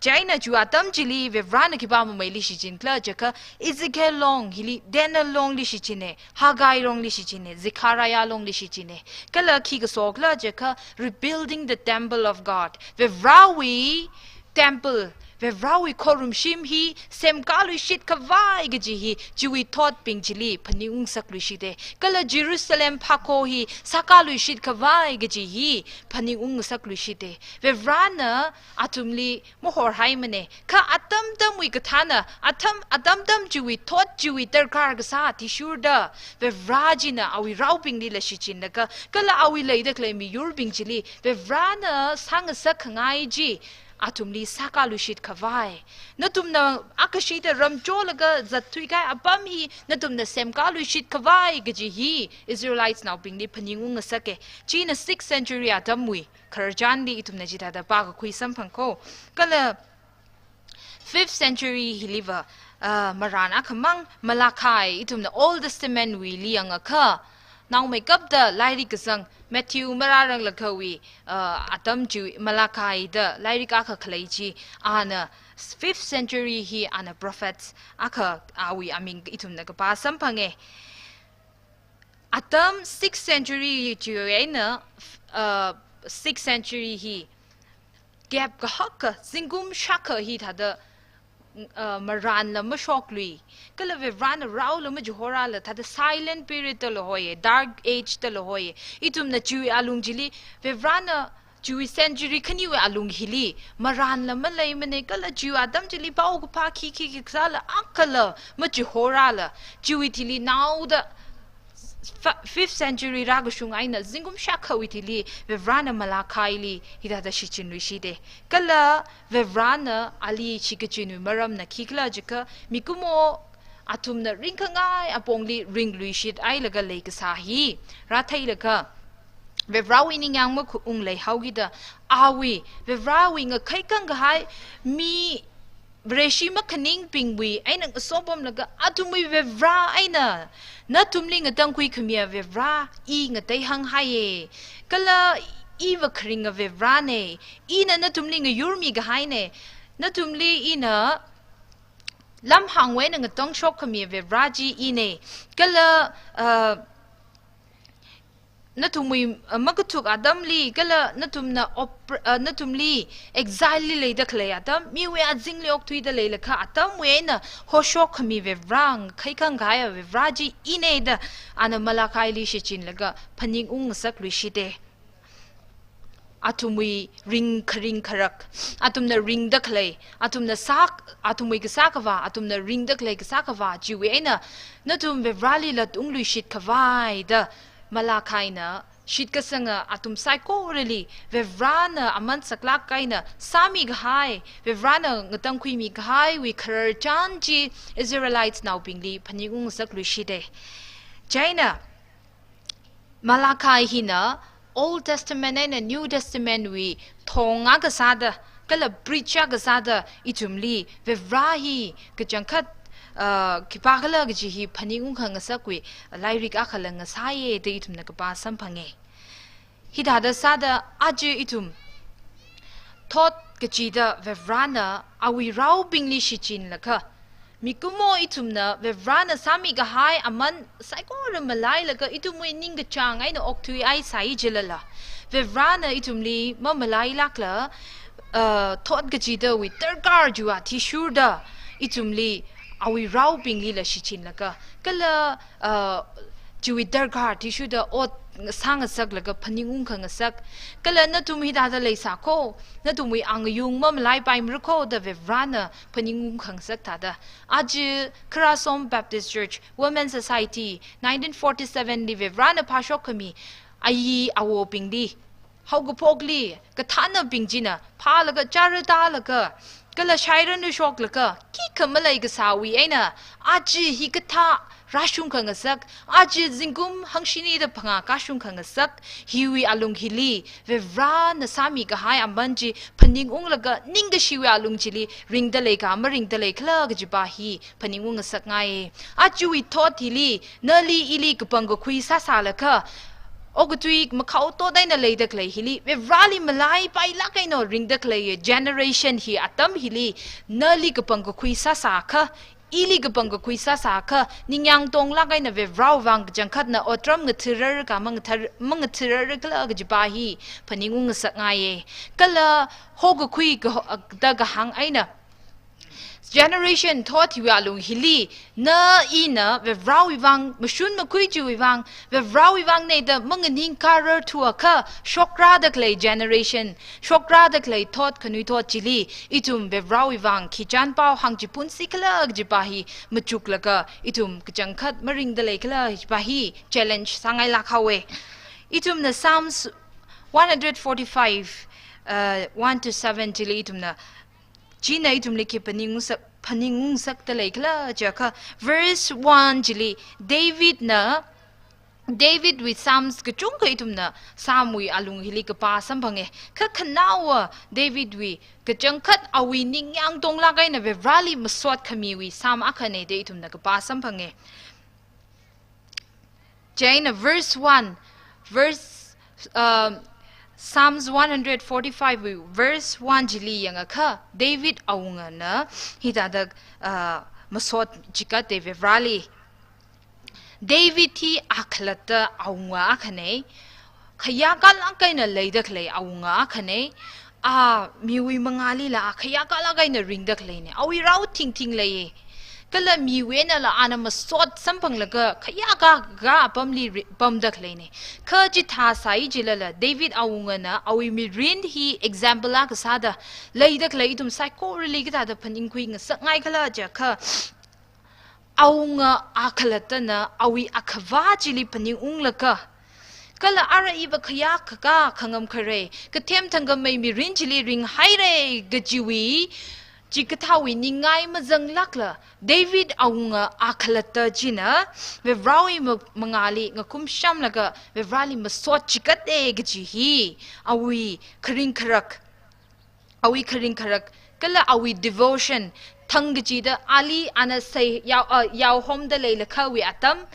Chieina chiwui atam chili Varivarana khipā mameili shichin khala jiakha, Ezekiel long hili, Daniel longli shichin e, Haggai longli shichin e, Zechariah longli shichin e. Kala khi kaso khala jiakha, rebuilding the temple of God. Varivarawui temple, Varivarawui khorumshim hi semkāluishit khavai kaji hi, chiwui thotbing chili phaningung ngasakluishit e. Kala Jerusalem phakho hi sākāluishit khavai kaji hi phaningung ngasakluishit e. Varivarana athumli mahorhaimana. Kha atam atamwui kathāna, atam, atam atam chiwui thot, chiwui darkar kasā athishurda, Varivara china awui raobingli la shichinlaga, kala awui leida khalei miyurbing chili Varivarana sāngasak khangai chi athumli sākāluishit khavai. Nathumna akashida ramcholaga zatthui kahai apam hi nathumna semkāluishit khavai kaji hi Israelites naobingli phaningung ngasaka. China sixth century atamwui khararchanli ithumna chithāda pākakhui samphang kho. Kala fifth century hiliva, ah, marān akhamang Malachi, ithumna Old Testament wuili yangakha, naomeikapta lairik kazang Matthew marāranglakha wui, ah, atam chi Malachi da lairik akha khalei chi, ana fifth century hi ana prophets akha awui aming ithumna kapā samphanga. Atam sixth century chiwui eina, uh, sixth century hi gap kahaka, zingkum shākha hithāda, uh, marānla mashoklui. Kala Varivarana raola machihorala, thāda silent period da lahoiya, dark age da lahoiya. Ithumna chiwui alung chili, Varivarana chiwui century khaniwui alung hili, marānla maleimana, kala chiwui atam chili paokaphā khi khi khi kasāla, akhala machihorala, chiwui thili naoda, fa-, fifth century rākashung eina zingkum shākhawui thili, Varivarana Malachi li hithāda shichinluishit e. Kala Varivarana ali shikachinwui maramna khikhala jiakha, mikumo athumna ringkhangai apongli ringluishit hailaga leikasā hi rātheilaga, Varivarawui ningyāng makhuiung leihaokida, awui, Varivarawui ngakhaikhang kahai mi Vareshi makhaningbingwui eina ngasopamlaga, athumwui Varivara eina, nathumli ngatangkhui khamiya Varivara, i ngatei hānghaiya. Kala iva kharinga Varivarana, ina nathumli ngayurmi kahaina, nathumli ina lamhāngwui eina ngatangshok khamiya Varivara chi ina. Kala, uh, nathumwui, uh, makathuk atamli, kala nathumna op-, uh, nathumli exile li leida khalei atam, miwui azingli okthuida leilakha atamwui eina hoshok khami Varivara, ngakhaikhang kahaiya Varivara chi ina da, ana Malachi li shichinlaga phaningung ngasakluishit e. Athumwui ring kharing kharak, athumna ringda khalei, athumna sā, athumwui kasā khavā, athumna ringda khalei kasā khavā chiwui eina, nathum Varivarali latungluishit khavai da Malachi na shitkasanga athum saikorali Varivarana aman saklāk eina sāmi kahai, Varivarana ngatangkhuimi kahaiwui khararchan chi Israelites naobingli phaningung ngasakluishit e. Chieina, Malachi hina Old Testament eina New Testament wui thong akha sāda, kala bridge akha sāda, ithumli Varivara hi kachangkhat, uh, khipākhala kaji hi phaningung khangasakwui lairik akhala ngasāya da ithumna kapā samphanga. Hithāda sāda aja ithum thot kachida Varivarana awui raobingli shichinlaga, mikumo ithumna Varivarana sāmi kahai aman saikora malailaga ithumwui ningkachāng eina okthuihai sāi jilala, Varivarana ithumli mamalailākla, uh, thot kachidawui darkar chiwui athishurda ithumli awui raobinglila shichinlaga, kala, uh, chiwui darkar athishurda ot sāngasaklaga phaningung khangasak, kala nathum hithāda leisā kho, nathumwui angayung mamalaipaimara kho da Varivarana phaningung khangasak thāda. Aja Kharasom Baptist Church Women Society nineteen forty-seven li Varivarana phāshok khami ayi awobingli, haokaphokli kathānabing china phālaga charatālaga, kala shairanu shoklaga, khikha malei kasāwui eina, aja hikathā rāshung khangasak, aja zingkum hangshini da phangā kāshung khangasak, hiwui alung hili, Varivarana sāmi kahai aman chi phaningunglaga ningkashiwui alung chili ringda leika maringda leikhala kajipa hi phaningung ngasakngai. Ajawui thot hili, nali ili kapangkakhui sāsālaga, okathui makhao tot eina leida khalei hili, Varivarali malaipailāk eina ringda khalei generation hi atam hili, nali kapangkakhui sāsākha, ili kapangkakhui sāsākha, ningyāng tonglāk eina Varivarawui vang kachangkhatna otram ngathārar ka mangathār-, mangathārar khala kajipa hi phaningung ngasakngaiye. Kala hokakhui kaho-, da kahāng eina, generation thot hiwui alung hili, na ina Varivarawui vang, mashun makhui chiwui vang, Varivarawui vang neida manganingkārar thuakha, shokrada khalei generation, shokrada khalei thot, khanuithot chili, ithum Varivarawui vang khi chānpao hāngchiphunsi khala kajipa hi machuklaga, ithum kachangkhat maringda lei khala kajipa hi challenge sāngailāk haowe. Ithumna Psalms one hundred forty-five, uh, one to seven chili ithumna, china ithumli khi phaningungsak, phaningungsakda lei khala jiakha, verse one chili, Davidna, Davidwui Psalms kachungkha ithumna Psalmwui alung hili kapā samphange. Kha khanaowa Davidwui kachangkhat awui ningyāng tonglāk eina Varivarali masot khamiwui Psalm akhane da ithumna kapā samphange. Chieina verse one, verse, um, Psalms one hundred forty-five wui verse one chili yangakha, David awungana hithāda, uh, masot chikate Varivarali. David hi akhalatta awunga akhane, khayākalāk eina leida khalei awunga akhane, a miwui mangālila a khayākalāk eina ringda khaleine. Awui rao thingthing leiye. Kala miwui einala ana masot samphanglaga khayākā, kā apamli ri-, pamda khaleine. Kha chithā sāi jilala, David awungana awui mirin hi example akha sāda leida khalei ithum saikorali kathāda phaningkhui ngasakngai khala jiakha, awunga akhalattana awui akhavā chili phaningunglaga, kala ara iva khayākā khangam khare, kathem thangkhamei mirin chili ringhaire kajiwui, chikathāwui ningai mazanglākla, David awunga akhalatta china Varivarawui ma-, mangāli ngakumshamlaga Varivarali masot chikate kaji hi, awui kharing kharak, awui kharing kharak, kala awui devotion, thang kachida ali ana sei yao, uh, yaohomda leilakhawui atam,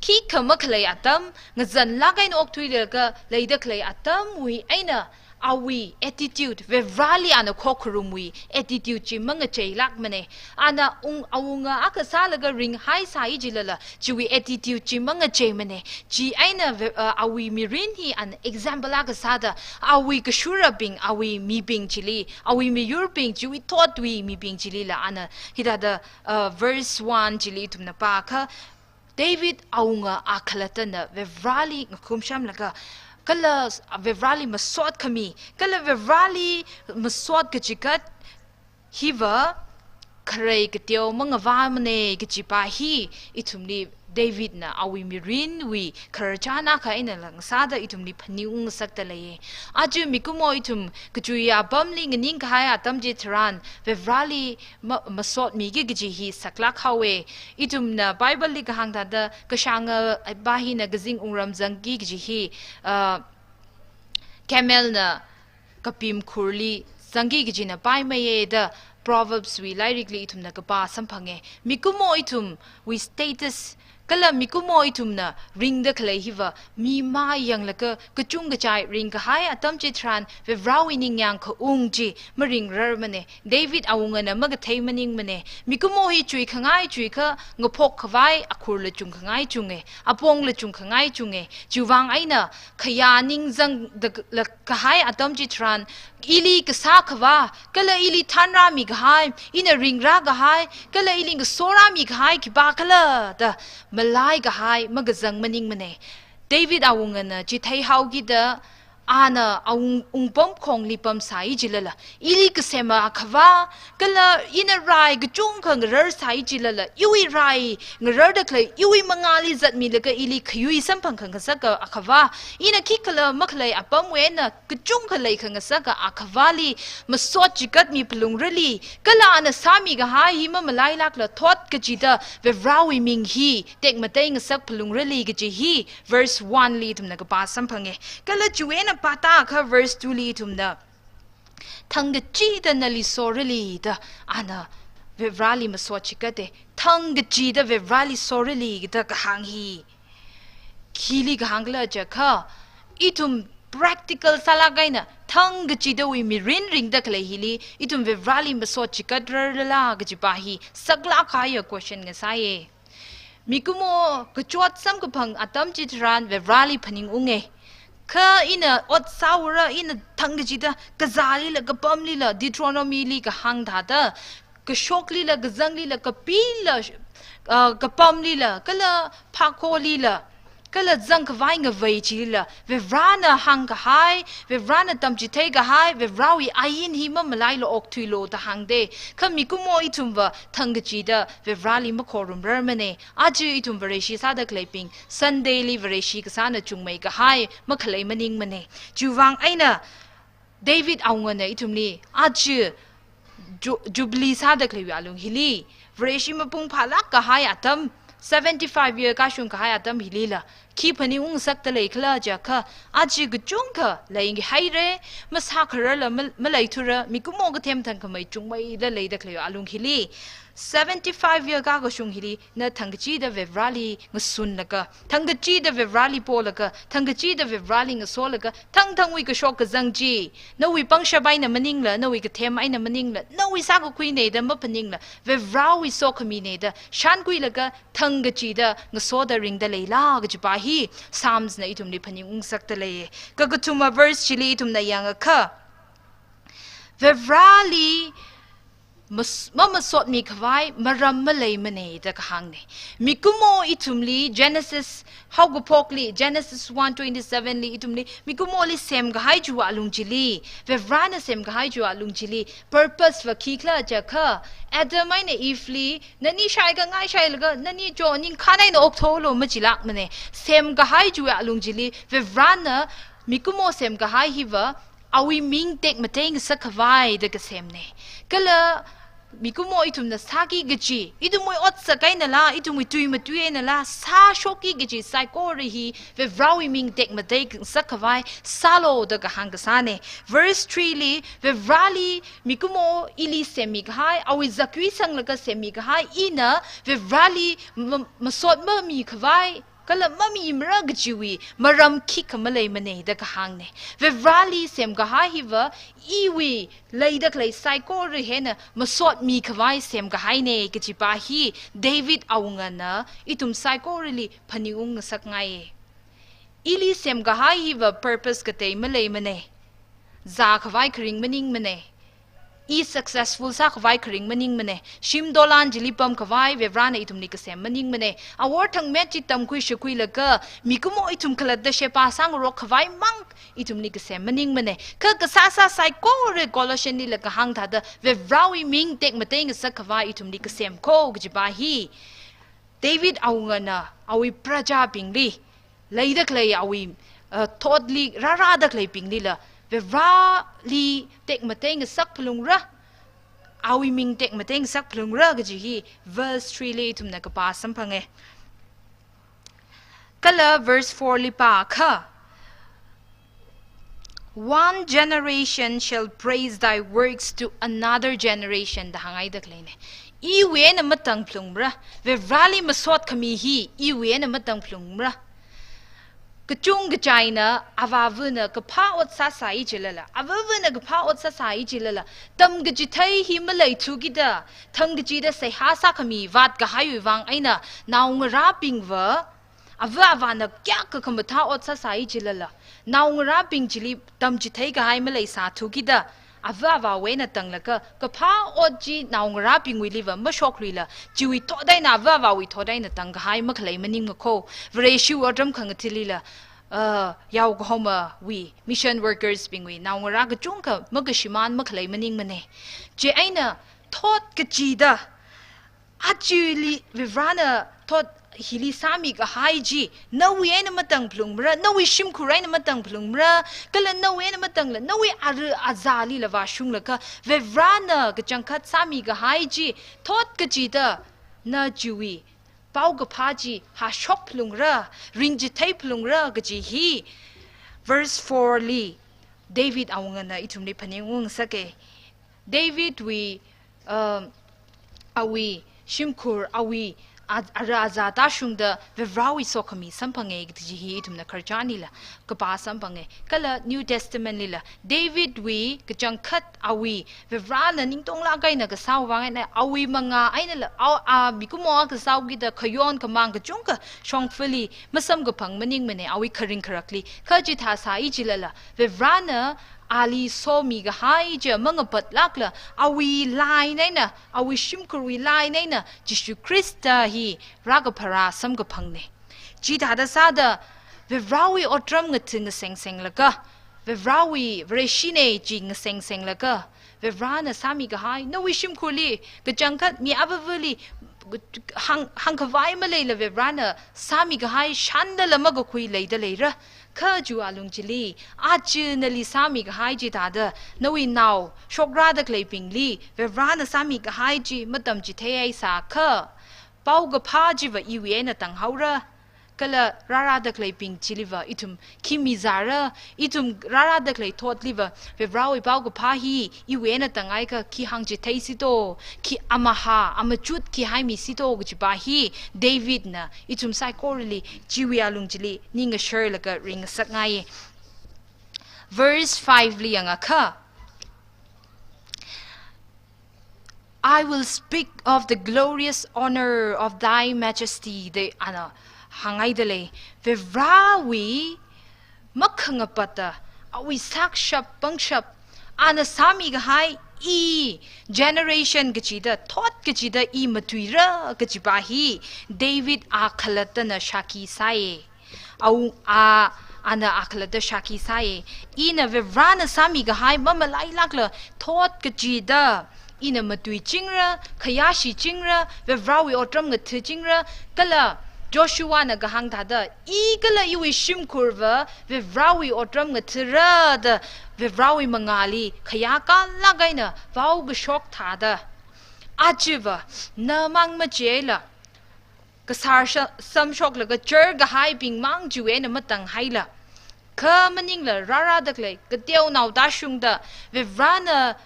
khikha makhalei atam, ngazanlāk eina okthuilaga leida khalei atamwui eina awui attitude, Varivarali ana khokharumwui attitude chi mangacheilākmane. Ana ung-, awunga akha sālaga ringhai sāi jilala, chiwui attitude chi mangacheimane. Chieina ve-, uh, awui mirin hi ana example akha sāda, awui kashurabing, awui mibing chili, awui miyurbing, chiwui thotwui mibing chilila ana hithāda, uh, verse one chili ithumna pākha, David awunga akhalattana Varivarali ngakumshamlaga, kala Varivarali masot khami, kala Varivarali masot kachikat hiva kharei kateo mangavāmane kajipa hi ithumli Davidna awui mirinwui khararchan akha eina lang sāda ithumli phaningung ngasakta leiye. Aja mikumo ithum kachuiya apamli nganingkahai atam chitharan Varivarali ma-, masotmiki kaji hi saklāk haowe. Ithumna Bible li kahāng thāda kashānga pa hina kazing wungram zangki kaji hi, uh, camel na kapim khurli zangki kajina paimeiye da Proverbs wui lairikli ithumna kapā samphange. Mikumo ithumwui status, kala mikumo ithumna ringda khalei hiva, mi mayanglaga kachungkachai ringkahai atam chitharan Varivarawui ningyāng khaung chi maringrarmane. David awungana makathei maningmane. Mikumo hi chuikhangai chuikha, ngaphok khavai akhurla chungkhangai chunge, apongla chungkhangai chunge. Chiwuivang eina khayā ningzangda la kahai atam chitharan, ili kasā khavā, kala ili thanrāmi kahai, ina ringrā kahai, kala ili ngasorāmi kahai khipākhala da malai kahai makazang maningmane. David awungana chi theihaokida, ana awung, wungpamkhongli pamsai jilala, ili kasema khavā, kala ina rai kachungkha ngararsai jilala, iwui rai ngararda khalei, iwui mangāli zatmilaga ili khayui samphang khangasaka akhavā, ina khikhala makhalei apamwui eina kachungkha leikhangasaka akhavāli masot chikatmi phalungrali, kala ana sāmi kahai hi mamalailākla thot kachida Varivarawui ming hi tekmatei ngasak phalungrali kaji hi verse one li ithumna kapā samphange. Kala chiwui eina pātākha verse two li ithumna thang kachida nali sorali da ana Varivarali masot chikate, thang kachida Varivarali sorali da kahāng hi. Khili kahāng khala jiakha, ithum practical sālāk eina thangkachidawui mirin ringda khalei hili, ithum Varivarali masot chikat rarlala kajipa hi saklāk kahaiya question ngasāye. Mikumo kachot samkaphang atam chitharan Varivarali phaningunge. Kha ina ot sāura, ina thangkachida kazālila, kapamlila, Deuteronomy li kahāng thāda, kashoklila, kazanglila, kapila, ah, kapamlila, kala phakholila, kala zangkhavai ngavei chilila, Varivarana hāngkahai, Varivarana tamchithei kahai, Varivarawui ain hi mamalailu okthuilu da hāngde. Kha mikumo ithumva thangkachida Varivarali makhorum rarmane. Aja ithum Vareshi sāda khaleibing, Sunday li Vareshi kasāna chungmei kahai makhalei maningmane. Chiwuivang eina David awungana ithumli, aja Ju-, Jubilee sāda khaleiwui alung hili, Vareshi mapung phālāk kahai atam, seventy-five year kashung kahai atam hilila, khi phaningung ngasakta lei khala jiakha, aja kachungkha leingahaire, masākhararla mal-, maleithura, mikumo kathem thangkhamei chungmeida leida khaleiwui alung hili, seventy-five year kakashung hili, na thangkachida Varivarali ngasunlaga, thangkachida Varivarali polaga, thangkachida Varivarali ngasolaga, thangthangwui kashok kazang chi, nawui pangshap eina maningla, nawui kathem eina maningla, nawui sākakhuine da maphaningla, Varivarawui sokhamine da shānkhuilaga, thangkachida ngasoda ringda leila kajipa hi Psalms na ithumli phaningung ngasakta lei. Kakathuma verse chili ithumna yangakha, Varivarali mas-, mamasotmi khavai maram maleimane da kahāngne. Mikumo ithumli Genesis haokaphokli, Genesis one twenty-seven li ithumli, mikumoli semkahai chiwui alung chili, Varivarana semkahai chiwui alung chili, purpose va khikhala jiakha, Adam eina Eve li, nani shaiakha ngai shailaga, nani cho ningkhān eina oktholu machilākmane. Semkahai chiwui alung chili, Varivarana mikumo semkahai hiva, awui ming tekmatei ngasak khavai da kasemne. Kala mikumo ithumna sāki kaji, ithumwui otsak einala, ithumwui tui matui einala, sāshokki kaji saikora hi, Varivarawui ming tekmatei ngasak khavai sālu da kahāng kasāne. Verse three li, Varivarali mikumo ili semmi kahai, awui zakyui sanglaga semmi kahai, ina Varivarali ma-, masot mami khavai, kala mamimara kajiwui maram khikha maleimane da kahāngne. Varivarali semkahai hiva iwui leida khalei saikora hina masotmi khavai semkahaine kajipa hi David awungana ithum saikorali phaningung ngasakngaiye. Ili semkahai hiva purpose katei maleimane. Zākhavai kharing maningmane. I successful sākhavai kharing maningmane. Shim dolan chili pamkhavai Varivarana ithumli kasem maningmane. Awor thangmet chi tamkhui shakhuilaga, mikumo ithum khalatta sheba sāngarok khavai mang ithumli kasem maningmane. Kha kasāsā saikora Colossian lila kahāng thāda, Varivarawui ming tekmatei ngasak khavai ithumli kasem kho kajipa hi David awungana awui prajabingli, leida khalei awui, uh, thotli rārāda khaleibinglila, Varivarali tekmatei ngasak phalungra, awui ming tekmatei ngasak phalungra kaji hi verse three li ithumna kapā samphange. Kala verse four li pākha, "One generation shall praise thy works to another generation," da hāngngaida khaleine. Iwui eina matang phalungra, Varivarali masot khami hi iwui eina matang phalungra. Kachungkha china avāvana kaphā ot sāsai chilala, avāvana kaphā ot sāsai chilala, tamkachithei hi maleithukida, thangkachida seihā sākhami vātkahaiwui vang eina naongarābingva, ava avāna kayākha khamathā ot sāsai chilala, naongarābing chili tamchithei kahai maleisāthukida, ava avāwui eina tanglaga, kaphā ot chi naongarābingwuiliva mashokluila, chiwui thot eina ava avāwui thot eina tangkahai makhalei maningma kho. Vareshiwui otram khangathalila, uh, yaokahomawui, mission workers bingwui naongarā kachungkha makashimān makhalei maningmane. Chieina thot kachida, achili Varivarana thot hili sāmi kahai chi, nawui eina matang phalungmara, nawui shimkhur eina matang phalungmara, kala nawui eina matangla, nawui ara azālila vāshunglaga, Varivarana kachangkhat sāmi kahai chi, thot kachida, na chiwui paokaphā chi hāshok phalungra, ringchithei phalungra kaji hi, verse four li, David awungana ithumli phaningung ngasake. Davidwui, um, awui shimkhur, awui a-, ara aza tāshungda Varivarawui sokhami samphanga kaji hi ithumna khararchanlila kapā samphanga. Kala New Testament lila Davidwui kachangkhat awui Varivarana ningtonglāk eina kasāwui vang eina awui mangā einala, a, a mikumo akha sāukida khayon khamāng kachungkha shongfali masamkaphang maningmana awui kharing kharakli. Kha chithā sāi jilala Varivarana ali somikahai chi mangapatlākla awui line eina, awui shimkhurwui line eina Jishu Khrista hi rākapharā samkaphangna. Chithāda sāda Varivarawui otram ngatha ngasengsenglaga, Varivarawui Vareshina chi ngasengsenglaga, Varivarana sāmikahai, nawui shimkhurli kachangkhat mi avāvali hāng, hāngkhavai maleila Varivarana sāmikahai shāndala makakhui leida leira. Kha chiwui alung chili, aja nali sāmikahai chithāda nawui nao shokrada khaleibingli Varivarana sāmikahai chi matamchitheihaisākha, paokaphā chiva iwui eina tanghaora. Kala rārada khaleibing chiliva ithum khi mizāra, ithum rārada khalei thotliva Varivarawui paokaphā hi iwui eina tanghaiakha khi hāngchitheisi to, khi amahā, amachut khi haimisi to kajipa hi Davidna ithum saikorali chiwui alung chili ning ngasharlaga ringngasakngai. Verse five li yangakha, "I will speak of the glorious honor of thy majesty," da ana hānghaida lei. Varivarawui makhangapata, awui sakshap pangshap, ana sāmikahai i generation kachida, thot kachida i matuira kajipa hi David a khalattana shākhi sāi. Awunga, ana a khalatta shākhi sāi. Ina Varivarana sāmikahai mamalailākla thot kachida ina matuichingra, khayāshichingra, Varivarawui otram ngathachingra, kala Joshuana kahāng thāda, i kala iwui shimkhurva Varivarawui otram ngathara da Varivarawui mangāli khayākalāk eina vaokashok thāda, achiva namang macheila, kasār sha-, samshoklaga char kahaibing mang chiwui eina matanghaila, kha maningla rārada khalei kateonao tāshungda Varivarana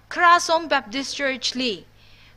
Kharasom Baptist Church li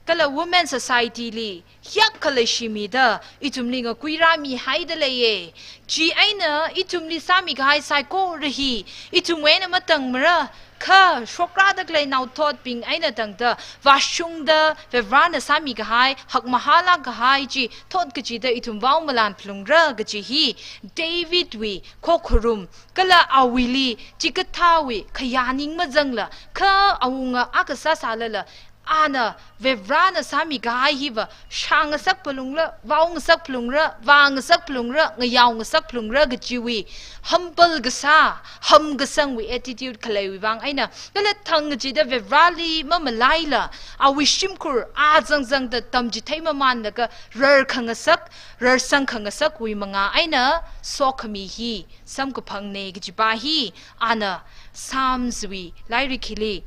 kala Women Society li hiyākha leishimida ithumli ngakuirāmihaida leiya. Chieina ithumli sāmikahai saikora hi ithumwui eina matangmara, kha shokrada khalei naothotbing eina tangda vāshungda Varivarana sāmikahai hakmahālāk kahai chi thot kachida ithum vaomalan phalungra kaji hi Davidwui khokharum kala awuili chikathāwui khayāning mazangla, kha awunga akha sāsālala, ana Varivarana sāmikahai hiva shāngasak phalungra, vaongasak phalungra, vāngasak phalungra, ngayaongasak phalungra kajiwui humble kasā, hamkasangwui attitude khaleiwui vang eina, kala thang kachida Varivarali mamalaila, awui shimkhur a zangzangda tamchithei mamanlaga rarkhangasak, rarsangkhangasakwui mangā eina sokhami hi samkaphangna kajipa hi ana Psalms wui lairik hili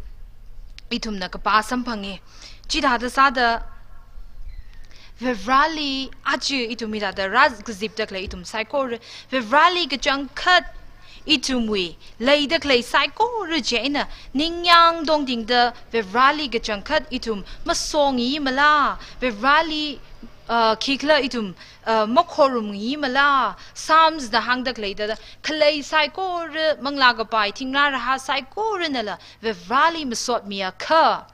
ithumna kapā samphanga. Chithāda sāda Varivarali aja ithum hithāda rākazipda khalei ithum saikora, Varivarali kachangkhat ithumwui leida khalei saikora chieina ningyāng tongtingda Varivarali kachangkhat ithum masongi mala, Varivarali, uh, khikhala ithum, uh, makhorumngi mala, Psalms da hāngda khaleida, khalei saikora, manglā kapai, thingrā rahā saikoranala Varivarali masotmiakha,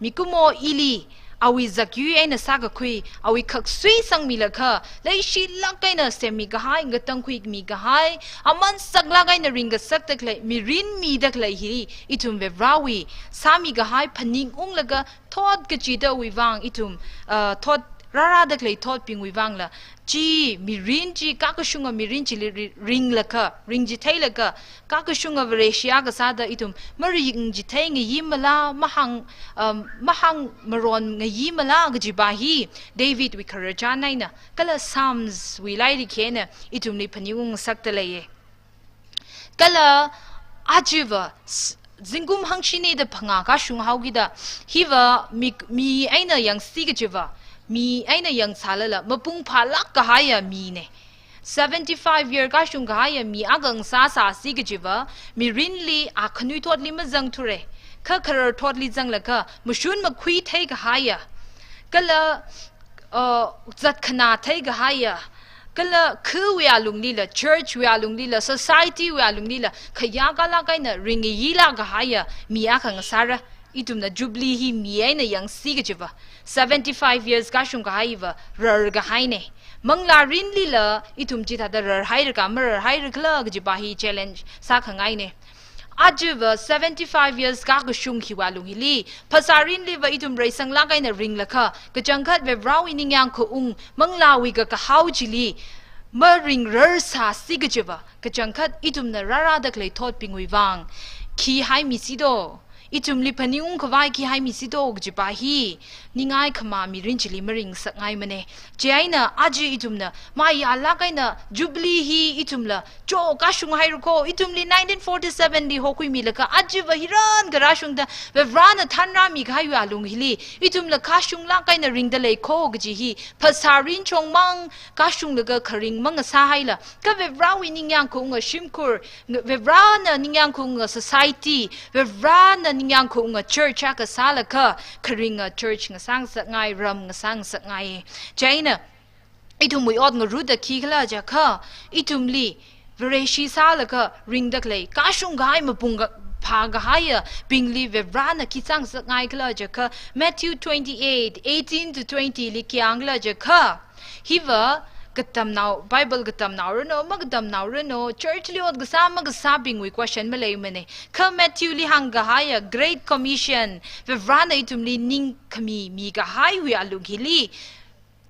mikumo ili awui zakyui eina sākakhui, awui khaksui sangmilakha, leishilāk eina semmikahai, ngatangkhuimikahai, aman saklāk eina ringngasakda khalei, mirin mida khalei hi ithum Varivarawui sāmikahai phaningunglaga thot kachidawui vang ithum, uh, thot rārada khalei thotbingwui vangla, chi mirin chi, kakashunga mirin chili ri-, ringlakha, ringchitheilakha, kakashunga Vareshi akha sāda ithum maringchitheingayi mala, mahāng, um, mahāngmaron ngayi mala kajipa hi Davidwui khararchan eina, kala Psalms wui lairik eina ithumli phaningungngasakda leiya. Kala ajava s-, zingkum hangshini da phangā kashung haokida, hiva mi, mi eina yangsi kajiva, mi eina yangsālala mapung phālāk kahaiya mina. Seventy-five year kashung kahaiya mi akha ngasāsāsi kajiva, mirinli a khanuithotli mazangthura, kha khararthotli zanglakha mashun makhuithei kahaiya. Kala uh, zatkhanā theikahaiya, kala khawui alunglila, church wui alunglila, society wui alunglila, khayākalāk eina ringyilāk kahaiya mi akha ngasāra. Ithumna Jubilee hi mi eina yangsi kajiva, seventy-five years kashung kahaiva rarkahaina. Manglā mirinlila ithum chithāda rarhairaka mararhairakhala kajiva hi challenge sākhangaina. Ajiva seventy-five years kakashung hiwui alung hili, phasā mirinliva ithum reisanglāk eina ringlakha, kachangkhat Varivarāwui ningyāng khaung, manglāwui kakahao chili maringrarsāsi kajiva, kachangkhat ithumna rārada khalei thotbingwui vang khi haimisi do, ithumli phaningungkhavai khi haimisi do kajiva hi ningai khamā mirin chili maringngasakngaimana. Chieina aja ithumna mayālāk eina Jubilee hi ithumla cho kashunghaira kho, ithumli nineteen forty-seven li hokhuimilaga ajiva hiran kharāshungda Varivarāna thanrāmikahaiwui alung hili ithumla kashunglāk eina ringda lei kho kaji hi phasā mirin chongmang kashunglaga kharing mangasāhaila, kha Varivarāwui ningyāng khaunga shimkhur, Varivarāna ningyāng khaunga society, Varivarāna ningyāng khaunga church akha sālaga, kharinga church ngasāngasakngai, ram ngasāngasakngai. Chieina ithumwui ot ngarut da khikhala jiakha, ithumli Vareshi sālaga ringda khalei, kashung kahai mapung ka, phākahaiya bingli Varivarāna khi sāngasakngaikhala jiakha, Matthew twenty-eight, eighteen to twenty li khi hāngkhala jiakha, hiva katamnao, Bible katamnao rano, makatamnao rano, church li ot kasā makasābingwui question maleimana. Kha Matthew li hāngkahaiya Great Commission, Varivarāna ithumli ningkhami mikahaiwui alung hili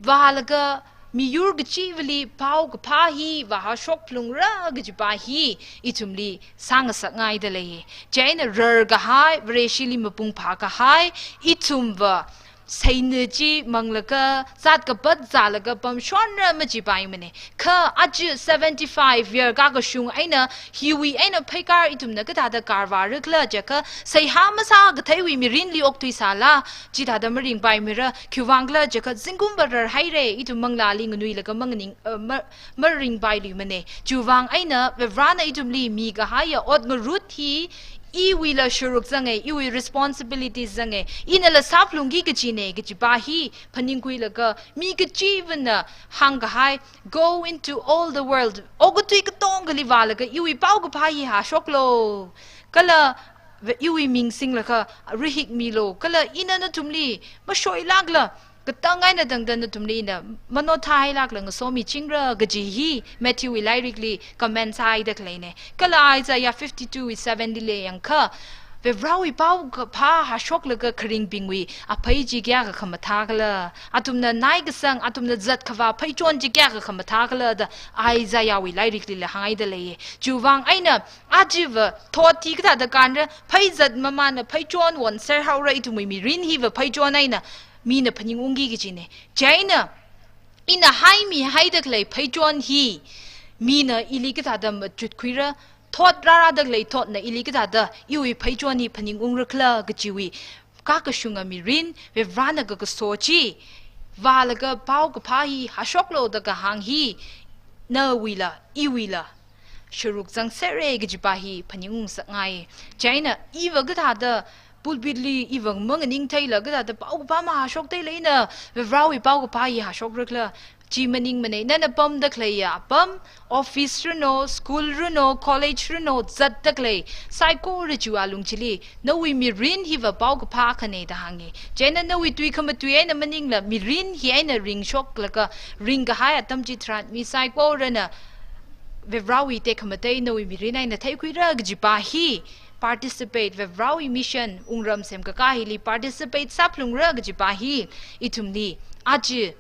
vālaga miyur kachivali paokaphā hi vāhashok phalungra kajiva hi ithumli sāngasakngaida lei. Chieina rarkahai, Vareshili mapung phākahai ithumva seina chi manglaga, zat kapat zālaga pamshonra majipaimana. Kha aja seventy-five year kakashung eina, hiwui eina pheikar ithumna kathāda karvārakhala jiakha, seihā masākatheiwui mirinli okthuisāla, chithāda maringpaimara, khiwuivangkhala jiakha zingkumva rarhaira, ithum manglāli nganuilaga manganing, uh, ma, maringpailuimana. Chiwuivang eina Varivarāna ithumli mikahaiya ot ngarut hi iwuila sharuk zanga, iwui responsibilities zanga, inala sāphalungki kajina kajiva hi phaningkhuilaga, mi kachivana hāngkahai, "Go into all the world." Okathui katongali vālaga iwui paokaphā hi hashoklu. Kala ve-, iwui ming singlaga rahikmilu. Kala ina nathumli mashoilākla, katang eina tangda nathumli ina manothāhailākla ngasomichingra kaji hi Matthew wui lairikli comment sāhaida khaleina. Kala Isaiah fifty-two wui seven lila yangakha, Varivarāwui paokaphā hashoklaga kharingbingwui aphei chi kayākha khamathākhala. Athumna naikasang, athumna zatkhavā pheichon chi kayākha khamathākhala da Isaiah wui lairiklila hānghaida lei. Chiwuivang eina ajiva thot hi kathāda kānra, phei zat mamānna pheichon wonser haora, ithumwui mirin hiva pheichon eina mina phaningungki kajina. Chieina ina haimihaida khalei pheichon hi mina ili kathāda machutkhuira, thot rārada khalei thotna ili kathāda iwui pheichon hi phaningungra khala kajiwui kakashunga mirin, Varivarāna kakaso chi vālaga paokaphā hi hashoklu da kahāng hi nawuila, iwuila sharuk zangsera kajiva hi phaningungngasakngai. Chieina iva kathāda pulpit li iva manganingtheila, kathāda paokaphā mahashoktheila ina Varivarāwui paokaphā hi hashokra khala, chi maningmana. Nana pamda khaleiya apam, office rano, school rano, college rano, zatda khalei saikora chiwui alung chili, nawui mirin hiva paokaphā akhana da hānga. Chieina nawui tui khamatui eina maningla, mirin hi eina ringshoklaga, ringkahai atam chitharan mi saikorana Varivarāwui tekhamatei nawui mirin eina theikhuira kajiva hi participate, Varivarāwui mission wungram semkakā hili participate sāphalungra kajiva hi ithumli aja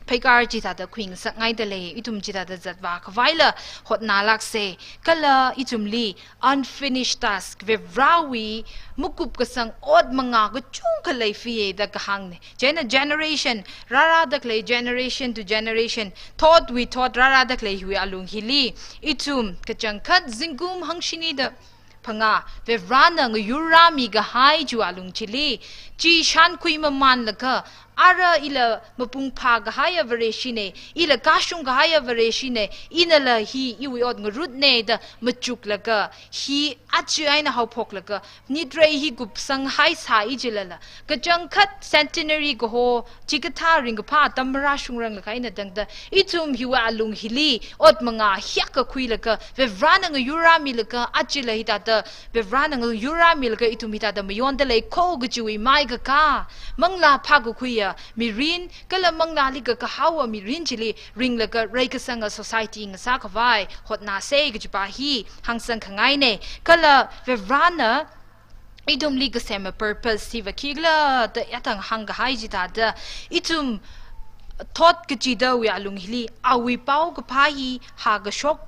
pheikar chithāda khuingasakngaida lei. Ithum chithāda zatvākhavaila hotnālāksa. Kala ithumli unfinished task, Varivarāwui makup kasang ot mangā kachungkha leifaya da kahāngna. Chieina generation rārada khalei, generation to generation, thotwui thot rārada khalei hiwui alung hili, ithum kachangkhat zingkum hangshinida phangā Varivarāna ngayurrāmikahai chiwui alung chili, chi shānkhui mamānlaga, Ara ila mapung phākahaiya Vareshine, ila kashung kahaiya Vareshine, inala hi iwui ot ngarutne da machuklaga, hi aja eina haophoklaga, nitrei hi kupsanghaisai jilala, kachangkhat centenary kaho, chikathā ringkaphā atam marāshungranglakha eina tangda, ithum hiwui alung hili ot mangā hiyākha khuilaga, Varivarana ngayurrāmilaga, ajala hithāda Varivarana ngayurrāmilaga ithum hithāda mayonda leikho kajiwui maikakā, manglā phākakhuiya mirin, kala manglāli kakahaowa mirin chili ringlaga reikasanga society ngasākhavai hotnāsei kajipa hi hāngsangkhangaine. Kala Varivarana ithumli kasema purpose hiva khikhala da yathang hāngkahai chithāda, ithum thot kachidawui alung hili awui paokaphā hi hākashok,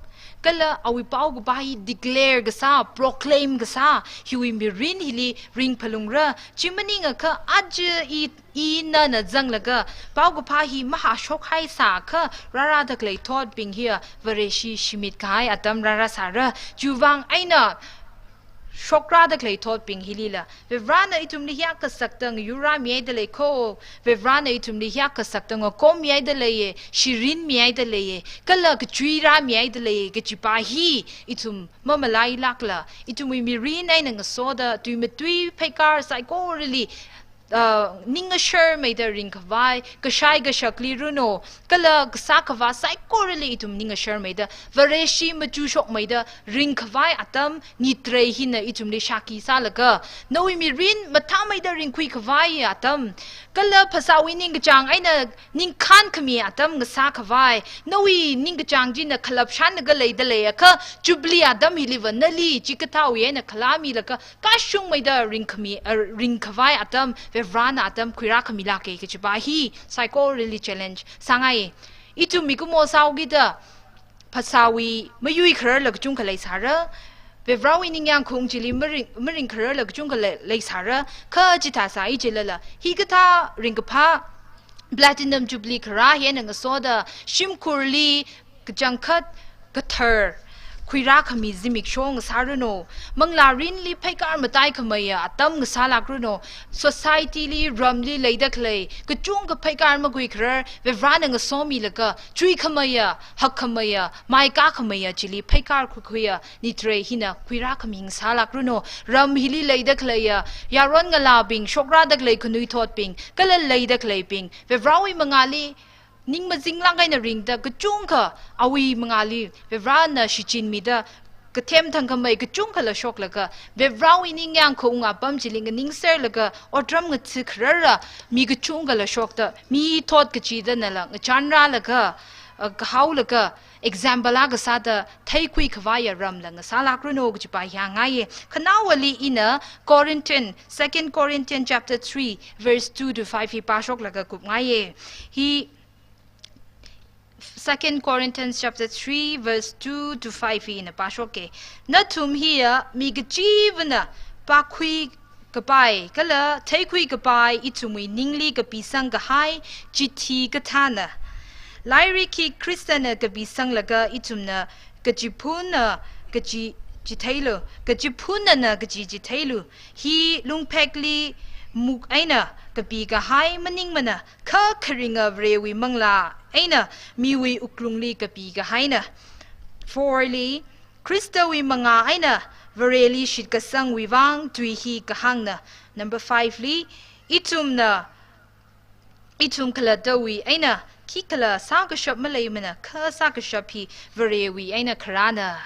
kala awui paokaphā hi declare kasā, proclaim kasā, hiwui mirin hili ringphalungra. Chi maningakha aja i, i nana zanglaga paokaphā hi mahāshokhaisākha rārādakhalei thotbing hiya Vareshi shimitkahai atam rārāsāra. Chiwuivang eina shokrada khalei thotbing hilila, Varivarana ithumli hiyākha sakta ngayurrāmihaida leikho, Varivarana ithumli hiyākha sakta ngakommihaida leiye, shirinmihaida leiye, kala kachuirāmihaida leiye kajipa hi ithum mamalailākla, ithumwui mirin eina ngasoda tui matui pheikar saikorali, uh, ningasharmeida ringkhavai, kashai kashakli runo, kala kasā khavā saikorali ithum ningasharmeida, Vareshi machushokmeida ringkhavai atam nitrei hina ithumli shākhi sālaga, nawui mirin mathāmeida ringkhuikhavai atam, kala phasāwui ningkachāng eina ningkhānkhami atam ngasākhavai, nawui ningkachāng china khalapshanlaga leida leiakha, Jubilee atam hiliva nali chikathāwui eina khalāmilaga, kashungmeida ringkhami, uh, ringkhavai atam, Varivarana atam khuirākhamilāke kajipa hi saikorali challenge sāngai. Ithum mikumo sāhaokida phasāwui mayuikhararla kachungkha leisāra, Varivarawui ningyāng khaung chili maring, maringkhararla kachungkha lei, leisāra, kha chithā sāi jilala, hikathā ringkaphā Platinum Jubilee kharā hi eina ngasoda shimkhurli kachangkhat kathar khuirākhami zimiksho ngasāruno, manglā rinli pheikar mataikhameiya atam ngasālākruno, society li, ramli leida khalei kachungkha pheikar makhuikharar Varivarana ngasomilaga, chuikhameiya, hakkhameiya, maikākhameiya chili pheikar khuikhuiya nitrei hina khuirākhami ngasālākruno, ram hili leida khaleiya yaron ngalābing, shokrada khalei khanuithotbing, kala leida khaleibing, Varivarawui mangāli ning mazinglāk eina ringda kachungkha awui mangāli Varivarana shichinmida kathem thangkhamei kachungkhala shoklaga, Varivarawui ningyāng khaung apam chili nganingserlaga otram ngatha kharara mi kachungkhala shokta, mi thot kachidanala ngachānrālaga, uh, kahaolaga, example akha sāda theikhuikhavaiya ramla ngasālākruno kajipa hi hāngngaiye. Khanaowali ina Corinthian, Second Corinthian chapter three, verse two to five hi pāshoklaga kupngaiye. Hi Second Corinthians chapter three, verse two to five hi ina pāshoke. Nathum hiya mi kachivana pākhuikapai kala theikhuikapai ithumwui ningli kapisangkahai chithi kathāna. Lairik hi Khristana kapisanglaga ithumna kachiphunna kachi chitheilu, kachiphunnana kachi chitheilu. Hi lungphekli muk eina kapikahai maningmana, kha kharinga Varewui manglā eina miwui wuklungli kapikahaina. Four li, Khristawui mangā eina Vareli shitkasangwui vang tui hi kahāngna. Number five li, ithumna, ithum khalattawui eina khikhala sākashap maleimana, kha sākashap hi Varewui eina kharāna.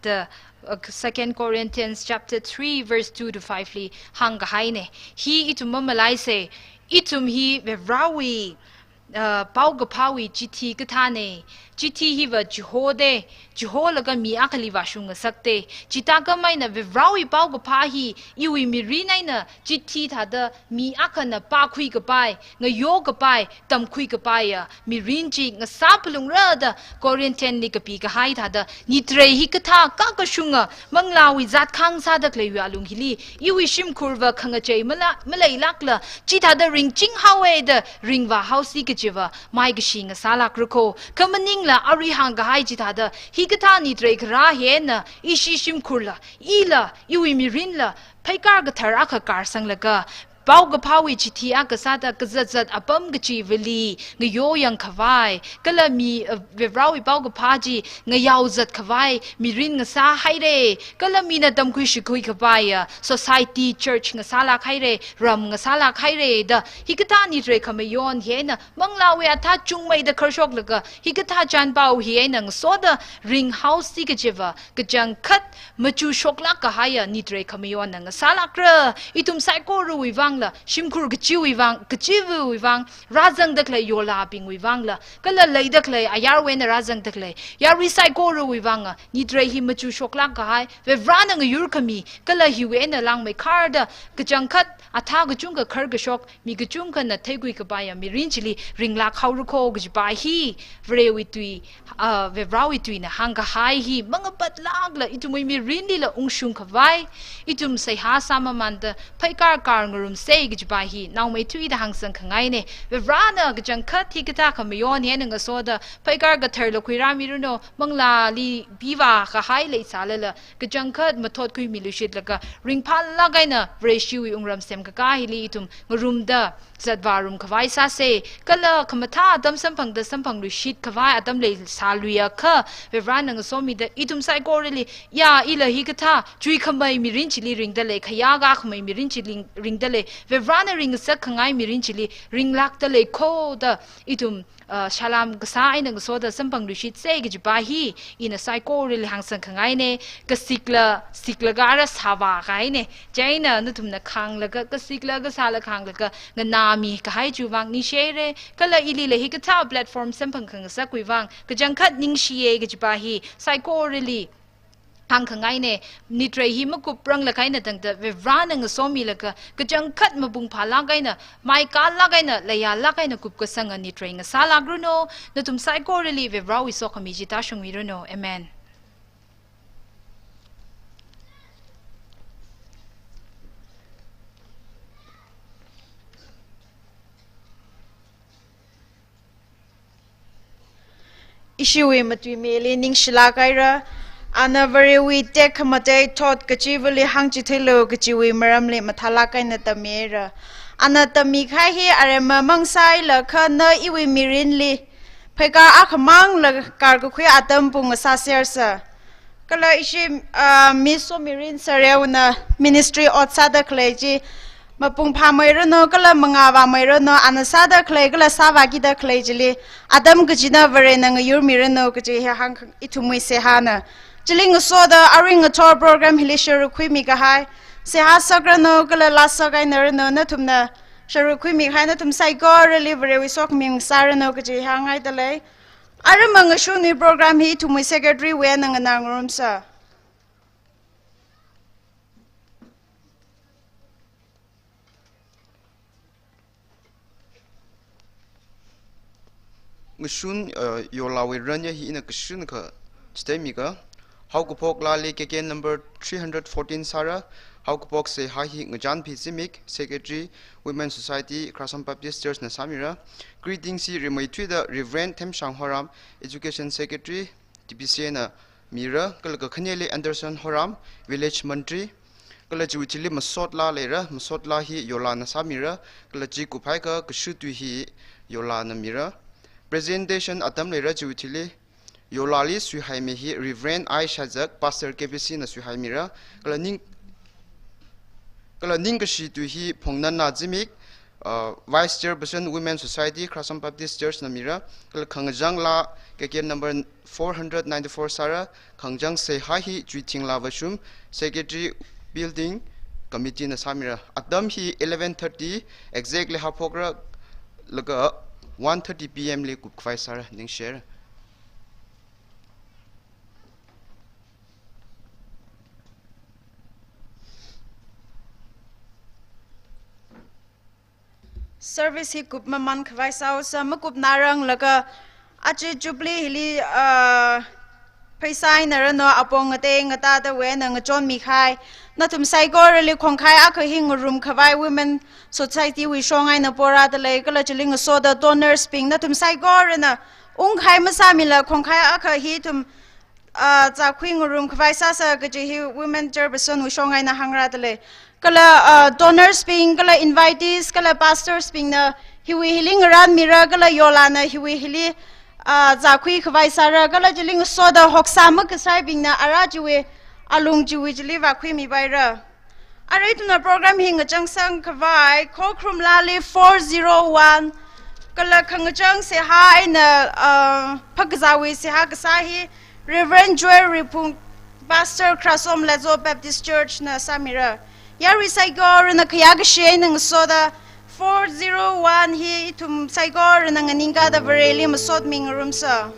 The, uh, Second Corinthians chapter three, verse two to five li hāngkahaine. Hi ithum mamalaisei, ithum hi Varivarawui, uh, paokaphāwui chithi kathāne. Chithi hiva chihode, chiholaga mi akhali vāshung ngasakte. Chithākhameina Varivarawui paokaphā hi iwui mirin eina chithi thāda mi akhana pākhuikapai, ngayokapai, tamkhuikapaiya mirin chi ngasāphalungra da Corinthian li kapikahai thāda, nitrei hikathā kakashunga manglāwui zat khāngsāda khaleiwui alung hili, iwui shimkhurva khangachei mala, maleilākla, chithāda ringchinghaowe da ringvāhaosi kajiva maikashi ngasālākra kho. Kha maningla arui hāngkahai chithāda, hikathā nitrei kharā hi eina ishi shimkhurla, ila, iwui mirinla pheikar kathar akha karsanglaga, paokaphāwui chithi akha sāda kazat zat apam kachivali ngayoyang khavai, kala mi, uh, Varivarāwui paokaphā chi ngayaozat khavai mirin ngasā haira, kala mina tamkhui shikhui khavai, uh, society, church ngasālāk haira, ram ngasālāk haira da, hikathā nitrei khamayon hi eina manglāwui athā chungmeida kharshoklaga, hikathā chānpao hi eina ngasoda ringhaosi kajiva, kachangkhat machu shoklāk kahaiya nitrei khamayonna ngasālākra. Ithum saikorawui vangla, shimkhur kachiwui vang, kachiva̱wui vang, rāzangda khalei yolābingwui vangla, kala leida khalei ayarwui eina rāzangda khalei yarui saikorawui vanga nitrei hi machu shoklāk kahai, Varivarāna ngayur khami, kala hiwui eina langmeikharda kachangkhat athā kachungkha kharkashok, mi kachungkhana theikhui kapaiya mirin chili ringlāk haora kho kajipa hi, Varewui tui, ah, Varivarāwui tuina hāngkahai hi mangapatlākla ithumwui mirinlila ungshung khavai, ithum seihā sāmamānda pheikar kar ngarumsa kajipa hi naomeithuida hāngsang khangaina. Varivarāna kachangkhat hikathā khamayon hi eina ngasoda pheikar katharla khuirāmiranu, manglāli pivā kahai leisālala, kachangkhat mathot khuimiluishitlaga, ringphālāk eina Vareshiwui wungram semkakā hili ithum ngarumda zatvārum khavai sāsa, kala khamathā atam samphangda samphangluishit khavai atam leisāluiakha, Varivarāna ngasomida ithum saikorali, ya, ila hikathā chuikhamei mirin chili ringda lei, khayākā khamei mirin chili ringda lei, Varivarāna ringngasak khangai mirin chili ringlākda lei kho da, ithum, uh, salām kasā eina ngasoda samphangluishitsa kajipa hi ina saikorali hāngsang khangaina. Kasikla, siklaga ara sāvā kahaina. Chieina nathumna khānglaga, kasikla kasāla khānglaga nganāmi kahai chiwui vang ningshihaira. Kala ilila hikathā platform samphang khangasakwui vang kachangkhat ningshiya kajipa hi saikorali hāngkhangaina. Nitrei hi makupranglakha eina tangda Varivarāna ngasomilaga kachangkhat mapung phālāk eina, maikālāk eina, leiyālāk eina kupkasanga nitrei ngasālākranu. Nathum saikorali Varivarāwui sokhami chi tāshungmiranu. Amen. Ishiwui matuimili ningshilāk haira. Ana Varewui tekhamatei thot kachivali hāngchitheilu kajiwui maramli mathālāk eina tammihaira. Ana tammikahai hi aremma mang sālakha na iwui mirinli pheikar akhamangla karkakhui atam pung ngasāsersa. Kala ishi, ah, Miss Somirin Sarewna ministry ot sāda khalei chi mapung phāmeiranu, kala mangā vāmeiranu, ana sāda khalei, kala sāvākida khalei chili atam kachina Varena ngayurmiranu kaji hi hāng ithumwui seihāna. Chili ngasoda arui ngathor program hili sharuk khuimi kahai, seihā sakranu, kala laa sak einaranu, nathumna sharuk khuimi kahai nathum saikorali Varewui sokhami ngasāranu kaji hi hāngngaida lei. Arui mangashunwui program hi ithumwui secretary wui eina nganā ngarumsa. Ngashun, uh, yolāwui ranya hi ina kashun kha chithei miga. Haokaphok laali K K number three hundred fourteen sāra. Haokaphok seihā hi Ngachanphi Zimik, Secretary, Women Society, Khrasam Baptist Church na sāmira. Greetings hi rimeithuida Reverend Themshang Horam, Education Secretary, T B C A na mira, kala kakhaneli Anderson Horam, Village Mantri, kala chiwui thili masot laa leira, masot laa hi yolāna sāmira, kala chi kuphai kha kashu tui hi yolāna mira. Presentation atam leira chiwui thili, yolāli suihaimi hi Reverend I Shazak, Pastor K B C na suihaimira, kala ning, kala ningkashi tui hi Phongnanna Zimik, uh, Vice Chairperson Women Society, Khrasam Baptist Church na mira, kala khangachang laa K K number four hundred ninety-four sāra, khangachang seihā hi Chuithingla Vashum, Secretary Building Committee na sāmira. Atam hi eleven thirty exactly haophokra, laga one thirty P M li kupkhavai sāra, ningshira. Service hi kupmamān khavai sāhaosa, makupnarang laga aja Jubilee hili, ah, pheisā einaranu, apong ngatei ngatāda wui eina ngachonmi kahai. Nathum saikorali khongkhai akha hi ngarum khavai Women Society wui shong eina porāda lei, kala chili ngasoda donors bing nathum saikorana ungkahai masāmila khongkhai akha hi ithum, ah, zākhui ngarum khavai sāsa kaji hi Women Chairperson wui shong eina hāngrāda lei. Kala, uh, donors bing, kala invitees, kala pastors bingna hiwui hili ngarānmira, kala Yolana hiwui hili, uh, zākhui khavai sāra, kala chili ngasoda hoksā makasābingna ara chiwui alung chiwui chili vākhuimipaira. Arui ithumna program hi ngachangsang khavai, Khokharum Lali four zero one, kala khangachang seihā eina, uh, phakazāwui seihā kasā hi Reverend Joel Riphung, Pastor, Kharasom Letzo Baptist Church na sāmira. Yarui saikorana khayākashi eina ngasoda four zero one hi ithum saikorana nganingkāda Vareli masot mingarumsa.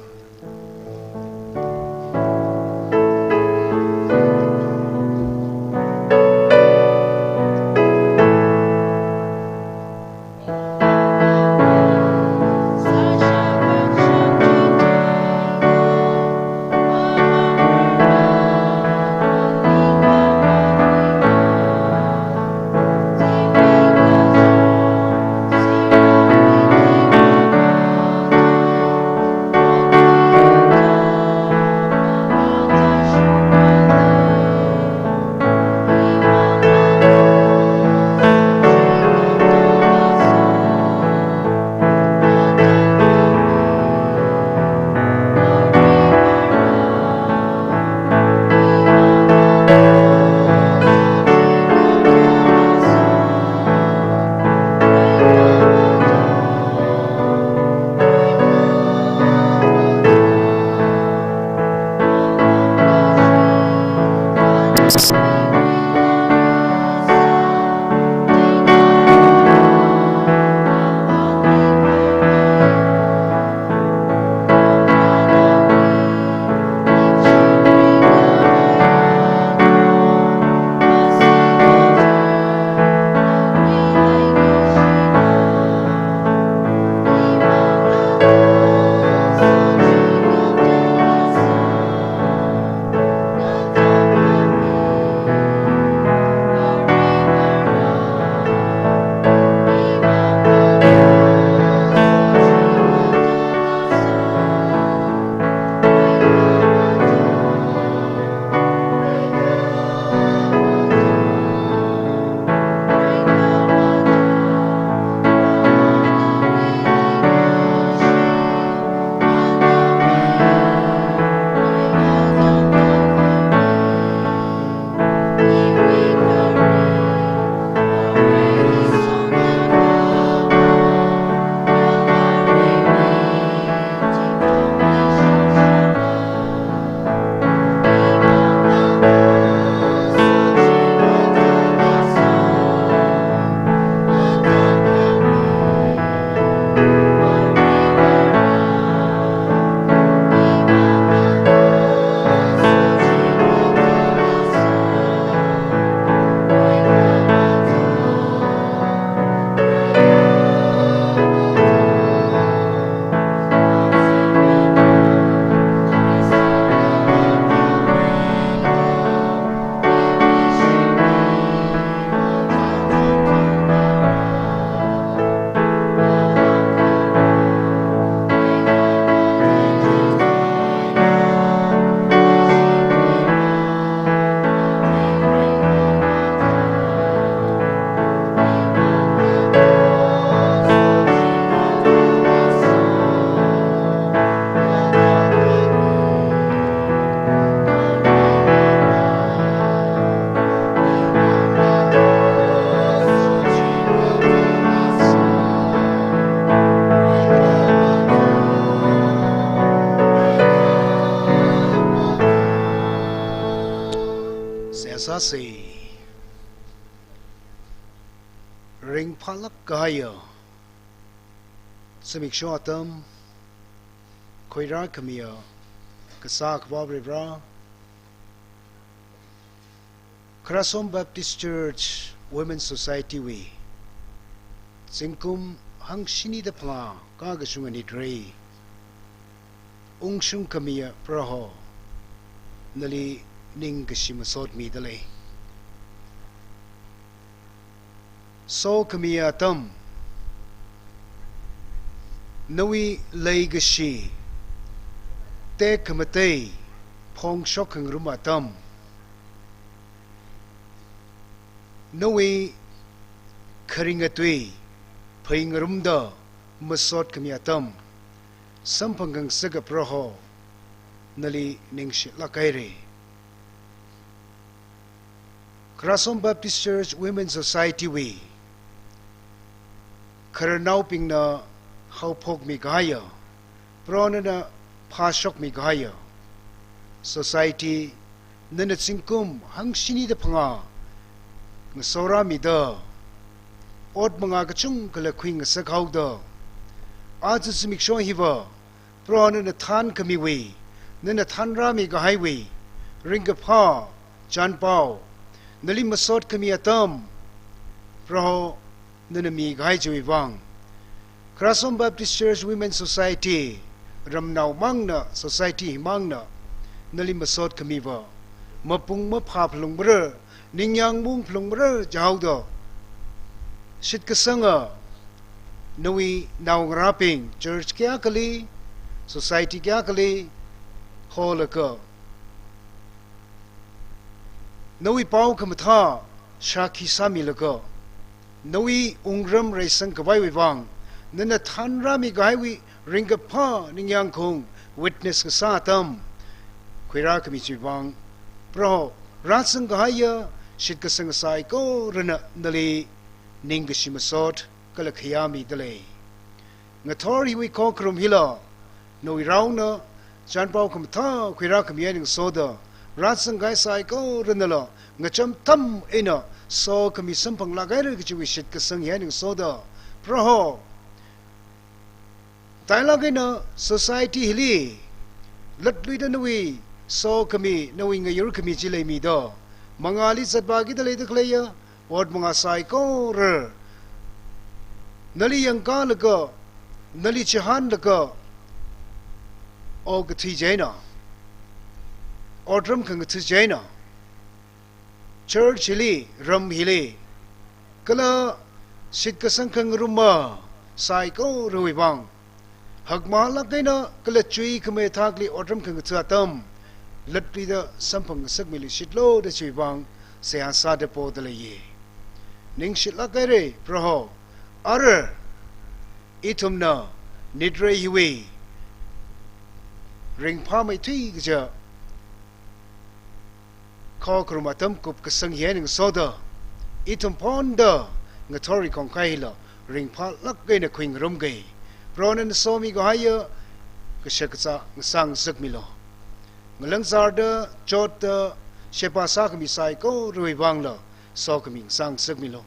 Seihā sāsa. Ringphālāk kahaiya zimiksho atam, khuirākhamiya Kasā Akhava Varivara, Kharasom Baptist Church Women Society wui zingkum hangshini da phalā kakashung anit rei, ungshung khamiya Proho, nali ningkashi masot mida lei. Sokhamiya atam, nawui leikashi tekhamatei phongshok khangarum atam, Nawui kharinga tui phāngarumda masot khami atam samphang khangasaka Proho, nali ningshilāk haira. Khararsom Baptist Church Women Society wui khararnaobingna haophokmi kahaiya, Proho nana phāshokmi kahaiya society, nana zingkum hangshini da phangā ngasorāmida, ot mangā kachungkhala khuingasak haoda, aja zimiksho hiva Proho nana thānkhamiwui, nana thānrāmi kahaiwui ringkaphā chānpao, nali masot khami atam Proho nana mikahai chiwui vang, Khararsom Baptist Church Women Society ramnao mangna, society hi mangna nali masot khamiva mapung maphā phalungmara, ningyāng maung phalungmara jihaoda, shitkasanga nawui naongarābing church kayākhali, society kayākhali holaga, nawui pao khamathā shākhi sāmilaga, nawui wungram reisang khavaiwui vang, nana thānrāmi kahaiwui ringkaphā ningyāng khaung witness kasā atam khuirākhami chiwui vang, Proho, rāzang kahaiya shitkasang saikorana nali ningkashi masot kala khayā mida lei. Ngathor hiwui khokharum hila nawui raona chānpao khamathā khuirākhami eina ngasoda, rāzang kahai saikoranala ngacham tham eina sokhami samphanglāk haira kajiwui shitkasang hi eina ngasoda, Proho, tailāk eina society hili latluida nawui sokhami, nawui ngayurkhami chi leimida, mangāli zatvākida leida khaleiya ot mangā saikora nali yangkālaga, nali chihānlaga, okathui chieina, otram khangatha chieina, church hili, ram hili, kala shitkasang khangaruma saikorawui vang, hakmālāk eina kala chuikhamei thakli otram khangatha atam latluida samphang ngasakmiluishitlu da chiwui vang seihā sāda poda leiya. Ningshilāk haira Proho. Ara ithumna nitrei hiwui ringphāmeithui kaja khokharum atam kupkasang hi eina ngasoda, ithum phonda ngathor hi khongkhai hila ringphālāk eina khuingarumga. Proho nana somi kahaiya kashakazā ngasāngasakmilu. Ngalang zārda, chotda, sheba sākhami saikorawui vangla sokhami ngasāngasakmilu.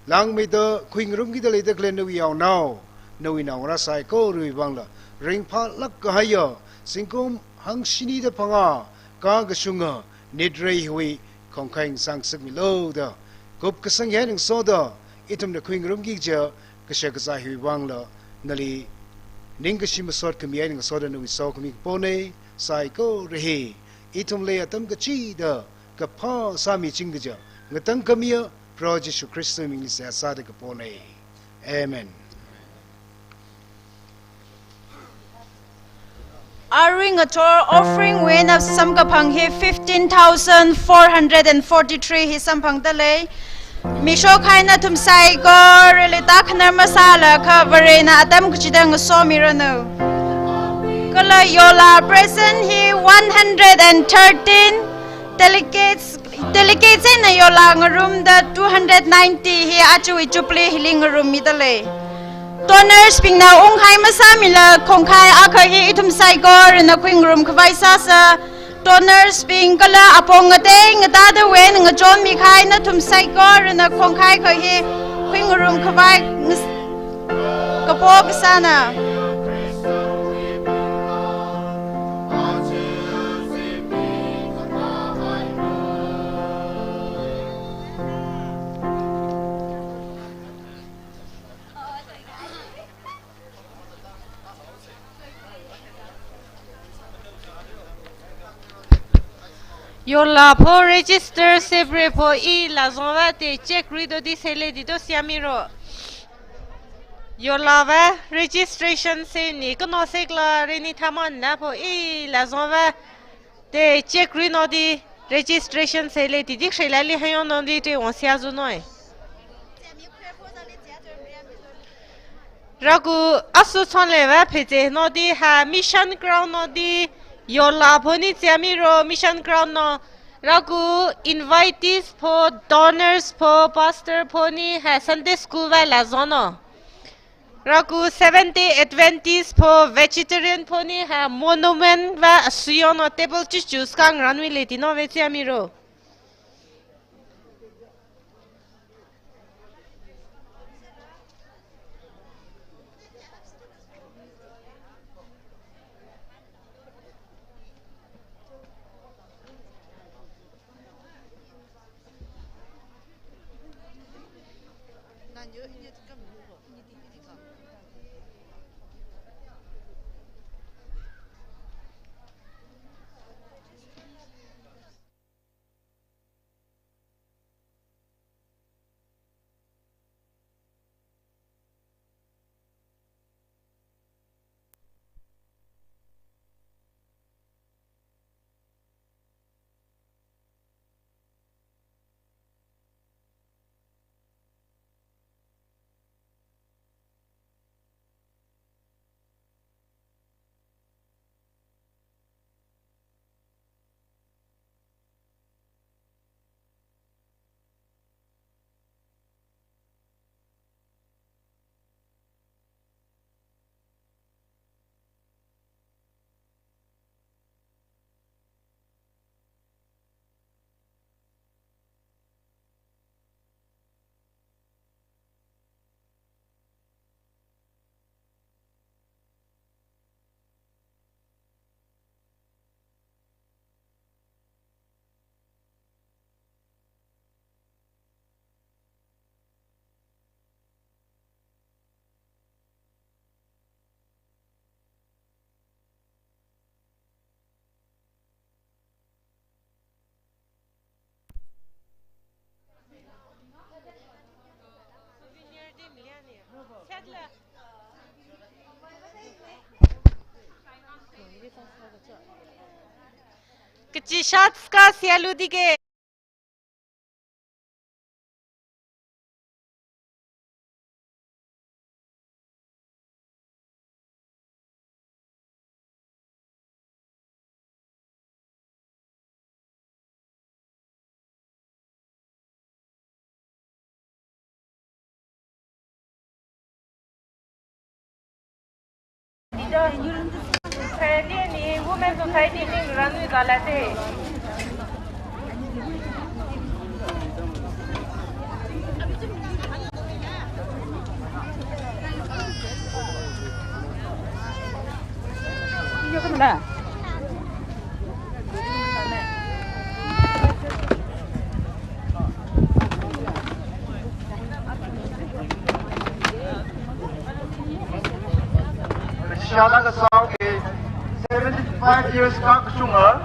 Langmeida khuingarumkida leida khalei nawui yaonao, nawui naongarā saikorawui vangla ringphālāk kahaiya zingkum hangshini da phangā kakashunga nitrei hiwui khongkhai ngasāngasakmilu da, kupkasang hi eina ngasoda, ithumna khuingarumki kaja kashakazā hiwui vangla nali ningkashi masot khami eina ngasoda nawui sokhami kapona. Saikora hi ithum lei atam kachida kaphā sāmiching kaja ngatang khamiya Proho Jishu Khristawui mingli seihā sāda kapona. Amen. Arui ngathor offering wui eina samkaphang hi fifteen thousand four hundred and forty-three hi samphangda lei. Mishokhai nathum saikorali tākhanar masālakha Varena atam kachida ngasomiranu. Kala yola present hi one hundred and thirteen, delegates, delegates eina yola ngarumda two hundred ninety hi ajawui Jubilee hili ngarummida lei. Donors bingna unghai masāmila khongkhai akha hi ithum saikorana khuingarum khavai sāsa. Donors bing kala apong ngatei ngatāda wui eina ngachonmi kahai nathum saikorana khongkhai akha hi khuingarum khavai ngas-, kapo kasāna. Yola pho register separate pho i lazongva te check rido di sele dido siamiro. Yola va registration se ni kano sekla reni thaman na pho i lazongva te check rino di. Registration sālei, titik shailaili hayon nodi te wang siya zu noi. Raku asu chonle va pheze nodi ha mission ground nodi yola phoni chiami ro mission ground no. Raku invitees pho, donors pho, pastor phoni ha Sunday school va la zono. Raku Seventh Day Adventist pho vegetarian phoni ha monument va asuyono table chi choose kang ranwi le tino ve chiami ro. Kachi shots ka siya ludike. Society ni Women Society ni run wi kalate. Shada kasao ke seventy-five years kakashunga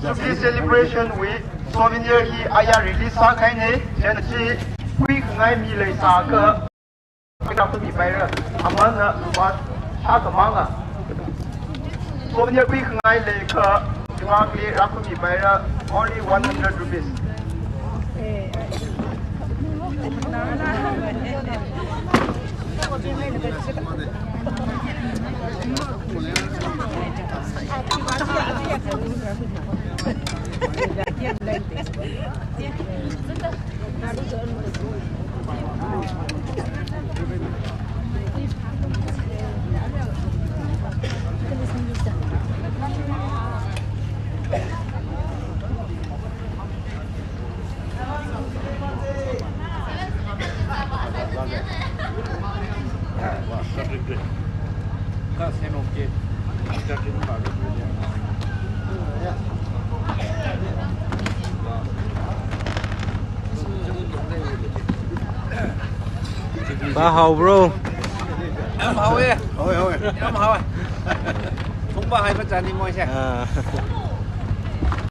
Jubilee celebration wui souvenir hi aya release sākahaine, chieina chi kuikhangai mi leisākha, pina khumipaira, amana lupā shākhamanga. Souvenir kuikhangai leikha, chungakli rākhumipaira, only one hundred rupees. Ba hao, bro. ꯌꯥꯝ ꯍꯥꯎꯋꯦ꯫ ꯍꯥꯎꯋꯦ, ꯍꯥꯎꯋꯦ꯫ ꯌꯥꯝ ꯍꯥꯎꯋꯦ꯫ ꯊꯣꯡꯕ ꯍꯩꯕ ꯖꯥꯠꯅꯤ ꯃꯣꯏꯁꯦ꯫ ꯑꯥ꯫